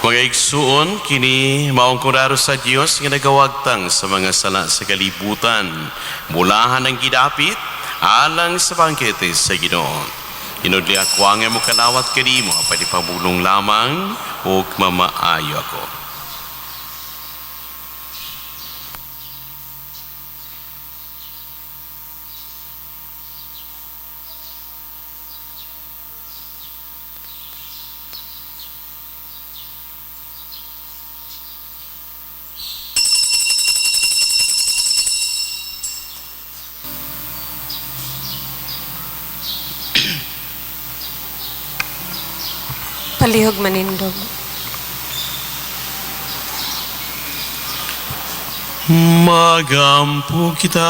Mga igsuon, kini maong kordero sa Dios nga nagawagtang sa mga sala sa kalibutan. Mulahan ang gidapit alang sa bangkete sa Ginoo. Inudli ako ang imo kalawat kanimo, pwede pabulong lamang ug mamaayo ako.
Palihog manindog.
Magampo kita.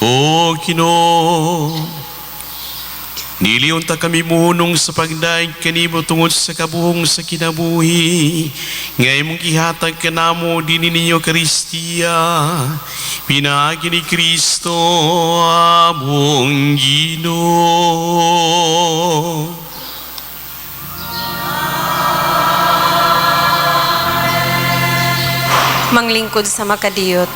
O Ginoo, niliyon ta kami munong sa pagdaig kanimo tungod sa kabuhong sa kinabuhi. Nga imong gihatag kanamo dinhi ninyo Kristiya. Pinaagi ni Kristo among Ginoo.
Manglingkod sa makadiyot.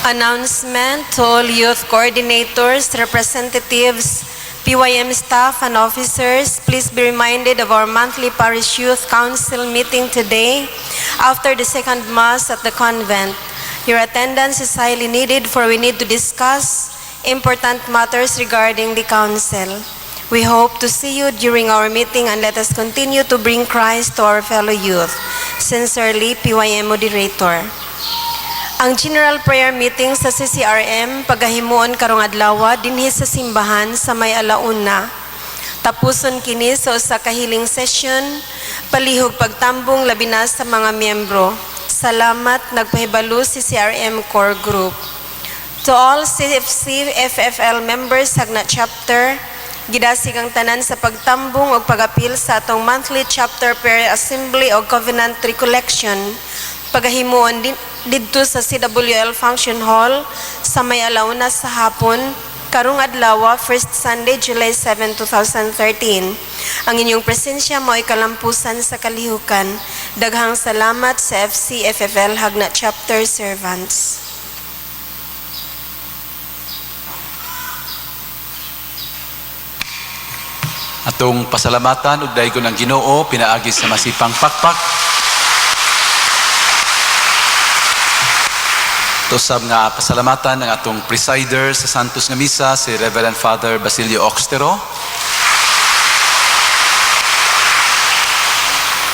Announcement to all youth coordinators, representatives, PYM staff, and officers, please be reminded of our monthly Parish Youth Council meeting today after the second Mass at the convent. Your attendance is highly needed, for we need to discuss important matters regarding the council. We hope to see you during our meeting, and let us continue to bring Christ to our fellow youth. Sincerely, PYM Moderator. Ang General Prayer Meeting sa CCRM pagahimuon karong adlaw dinhi sa simbahan sa may 1:00. Tapuson kini sa usa ka healing session, palihog pagtambong labi na sa mga miyembro. Salamat, nagpahibalo CCRM Core Group. To all CFC FFL members Jagna Chapter, gidasig ang tanan sa pagtambong og pag-apil sa atong monthly chapter prayer assembly o covenant recollection. Pagahimuon din didto sa CWL Function Hall sa may 1:00 sa hapon karong adlaw, first Sunday, July 7, 2013. Ang inyong presensya mao'y kalampusan sa kalihukan. Daghang salamat sa FCFFL Jagna Chapter Servants.
Atong pasalamatan ug daygon ang Ginoo pinaagi sa masipang pakpak. Tusab nga pasalamatan ang atong presider sa Santos nga Misa, si Reverend Father Basilio Oxtero.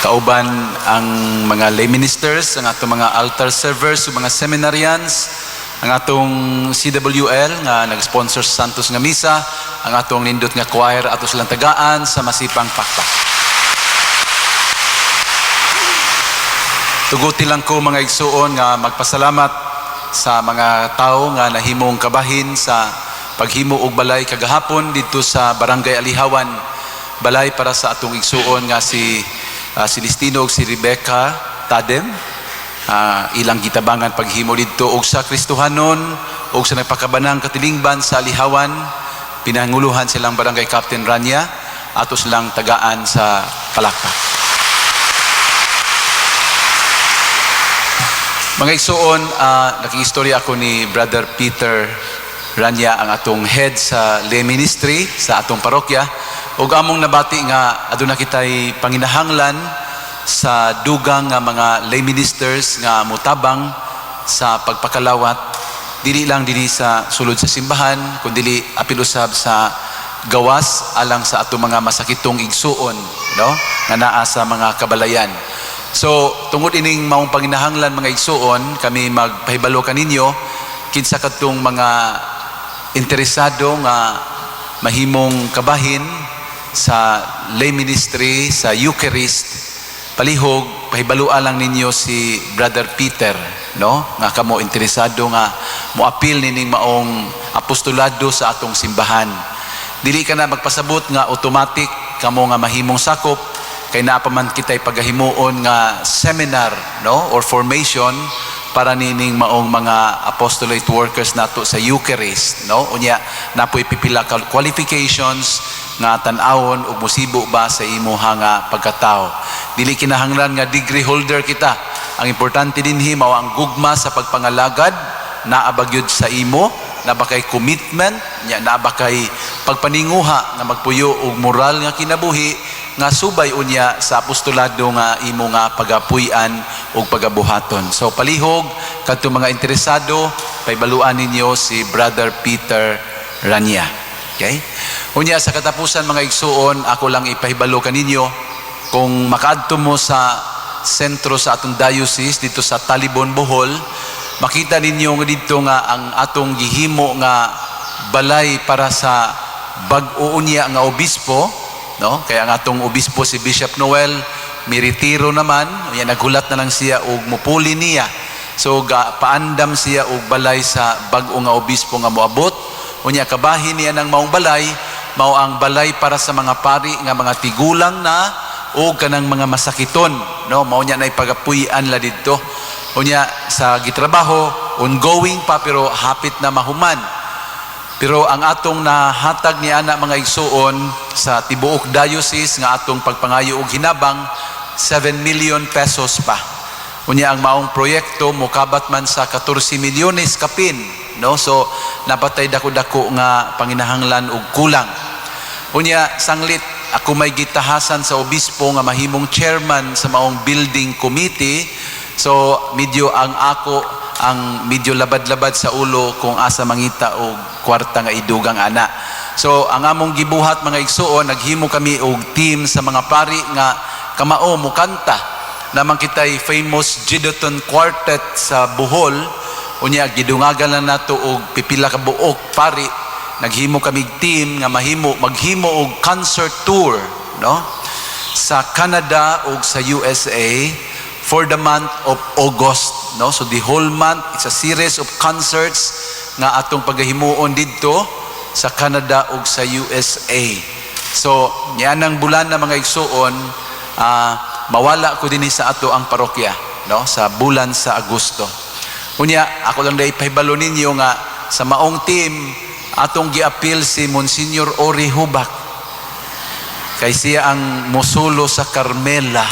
Kauban ang mga lay ministers, ang atong mga altar servers, ug mga seminarians, ang atong CWL nga nag-sponsor sa Santos nga Misa, ang atong nindot nga choir ato silang tagaan sa masipang pakpak. Tuguti lang ko, mga igsuon, nga magpasalamat sa mga tao nga nahimong kabahin sa paghimo og balay kagahapon didto sa Barangay Alihawan. Balay para sa atong igsuon nga si Celestino ug si Rebecca Tadem. Ilang gitabangan paghimo didto og sa Kristohanon og sa nagpakabanang katilingban sa Alihawan, pinanguluhan silang Barangay Captain Rania, ato silang tagaan sa palakpak. Mga igsuon, nakiistorya ako ni Brother Peter Rania, ang atong head sa lay ministry sa atong parokya. Ug among nabati nga aduna kitay panginahanglan sa dugang nga mga lay ministers nga mutabang sa pagpakalawat dili lang dinhi sa sulod sa simbahan kundi apil usab sa gawas alang sa atong mga masakitong igsuon, no, nga naa sa mga kabalayan. So tungod ining maong panginahanglan, mga igsuon, kami magpahibalo kaninyo kinsa kadtong mga interesado nga mahimong kabahin sa lay ministry sa Eucharist. Palihog pahibalua lang ninyo si Brother Peter, no, nga kamo interesado nga moapil nining maong apostolado sa atong simbahan. Dili ka na magpasabot nga automatic kamo nga mahimong sakop kay naa pa man kitay pagahimuon nga seminar, no, or formation para nining maong mga apostolate workers nato sa Eucharist, no. Unya napoy pipila ka qualifications nga tan-awon ug musibo ba sa imuha nga pagkatao. Dili kinahanglan nga degree holder kita. Ang importante dinhi mao ang gugma sa pagpangalagad, naa ba gyud sa imo, naa ba kay commitment nya, naa ba kay pagpaninguha nga magpuyo og moral nga kinabuhi nga subay unya sa apostolado nga imo nga pagapuy-an ug pagabuhaton. So palihog kadto mga interesado, pahibaluan ninyo si Brother Peter Rania. Okay? Unya sa katapusan, mga igsuon, ako lang ipahibalo kaninyo kung makaadto mo sa sentro sa atong diocese dito sa Talibon, Bohol, makita ninyo nga didto nga ang atong gihimo nga balay para sa bag-o unya nga obispo, no? Kaya ang atong obispo si Bishop Noel miretiro naman, unya naghulat na lang siya og mupuli niya. So ga, paandam siya og balay sa bag-o nga obispo nga moabot. Unya kabahin niya ng maong balay, mao ang balay para sa mga pari nga mga tigulang na o kanang mga masakiton, no? Mao nya nay pagapuy-an la didto. Unya sa gitrabaho ongoing pa pero hapit na mahuman. Pero ang atong nahatag ni ana, mga igsuon, sa tibuok diocese nga atong pagpangayo og hinabang, 7 million pesos pa. Unya ang maong proyekto mokabat man sa 14 milyones kapin, no? So napatay dako-dako nga panginahanglan og kulang. Unya sanglit ako may gitahasan sa obispo nga mahimong chairman sa maong building committee. So medyo ang ako ang medyo labad-labad sa ulo kung asa mangita og kwarta nga idugang ana. So ang among gibuhat, mga igsuon, naghimo kami og team sa mga pari nga kamao mukanta. Naman kitay famous Jidoton Quartet sa Bohol. Unya gidungagan lang nato og pipila ka buok pari, naghimo kami team nga mahimo maghimo og concert tour, no, sa Canada ug sa USA for the month of August, no? So the whole month, it's a series of concerts nga atong pagahimuon didto sa Canada ug sa USA. So nianang bulan na, mga igsuon, mawala ko dinhi sa ato ang parokya, no, sa bulan sa Agosto. Unya ako lang dai pahibalo ninyo nga sa maong team atong giapil si Monsignor Ori Hubak kay siya ang musulo sa Carmela,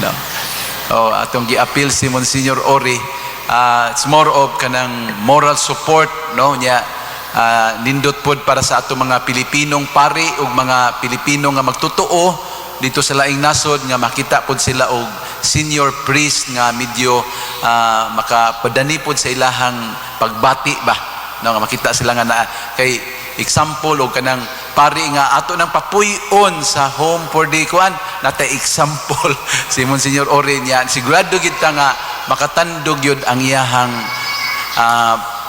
no? Oh, atong giapil si Monsignor Ori. It's more of kanang moral support, no, nya nindot pod para sa ato mga Pilipinong pari ug mga Pilipino nga magtotoo dito sa laing nasod nga makita pod sila og senior priest nga medyo makapadani pod sa ilahang pagbati ba, no, nga makita sila nga na kay example og kanang pari nga ato nang papuy-on sa home for the kuan nata example si Monsignor Ori niya. Sigurado gid ta nga makatandog yun ang iyahang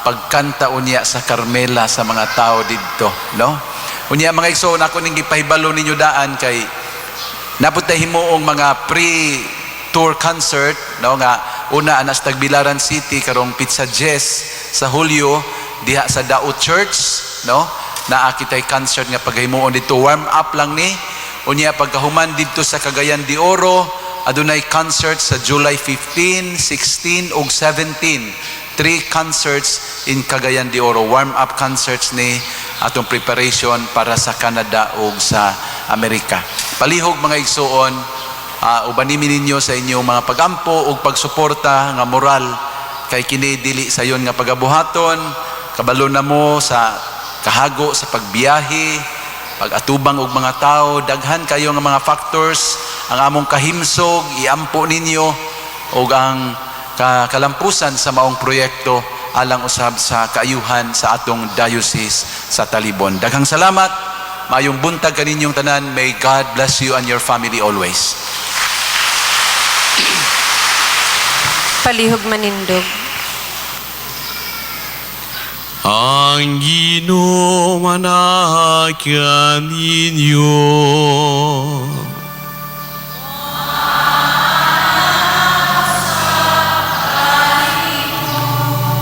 pagkanta unya sa Carmela sa mga tao didto, no? Unya, mga igsoon, ako ning gipahibalo ninyo daan kay napud tay himuong mga pre-tour concert, no, nga una ana sa Tagbilaran City karong petsa 10 sa Hulyo diha sa Dao Church, no, naa kitay concert nga paghimuon dito, warm up lang ni. Unya pagkahuman didto sa Cagayan de Oro, adunay concert sa July 15, 16 ug 17, three concerts in Cagayan de Oro, warm up concerts ni atong preparation para sa Canada ug sa Amerika. Palihog, mga igsuon, ubani mi ninyo sa inyong mga pagampo ug pagsuporta nga moral kay kini dili sayon nga pagabuhaton. Kabalo na mo sa kahago sa pagbiyahe, pag-atubang og mga tao, daghan kayo nga mga factors. Ang among kahimsog iampo ninyo ug ang kalampusan sa maong proyekto alang usab sa kaayuhan sa atong diocese sa Talibon. Daghang salamat. Maayong buntag kaninyong tanan. May God bless you and your family always.
Palihog manindog.
Ang Ginoo manaa kaninyo.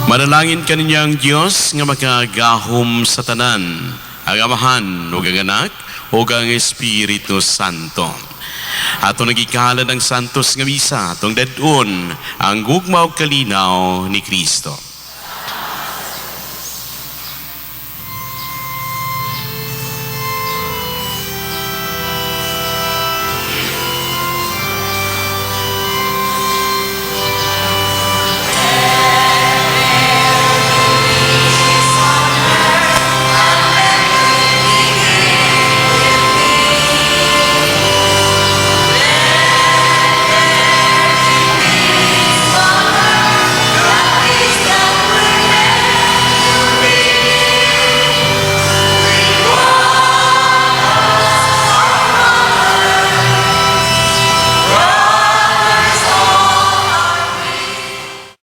Manalangin kaninyang Dios nga makagahom sa tanan, ang Amahan ug ang Anak ug ang Espiritu Santo. Ato nagikahalan ang santos nga misa, atong dad-on ang gugma ug kalinaw ni Kristo.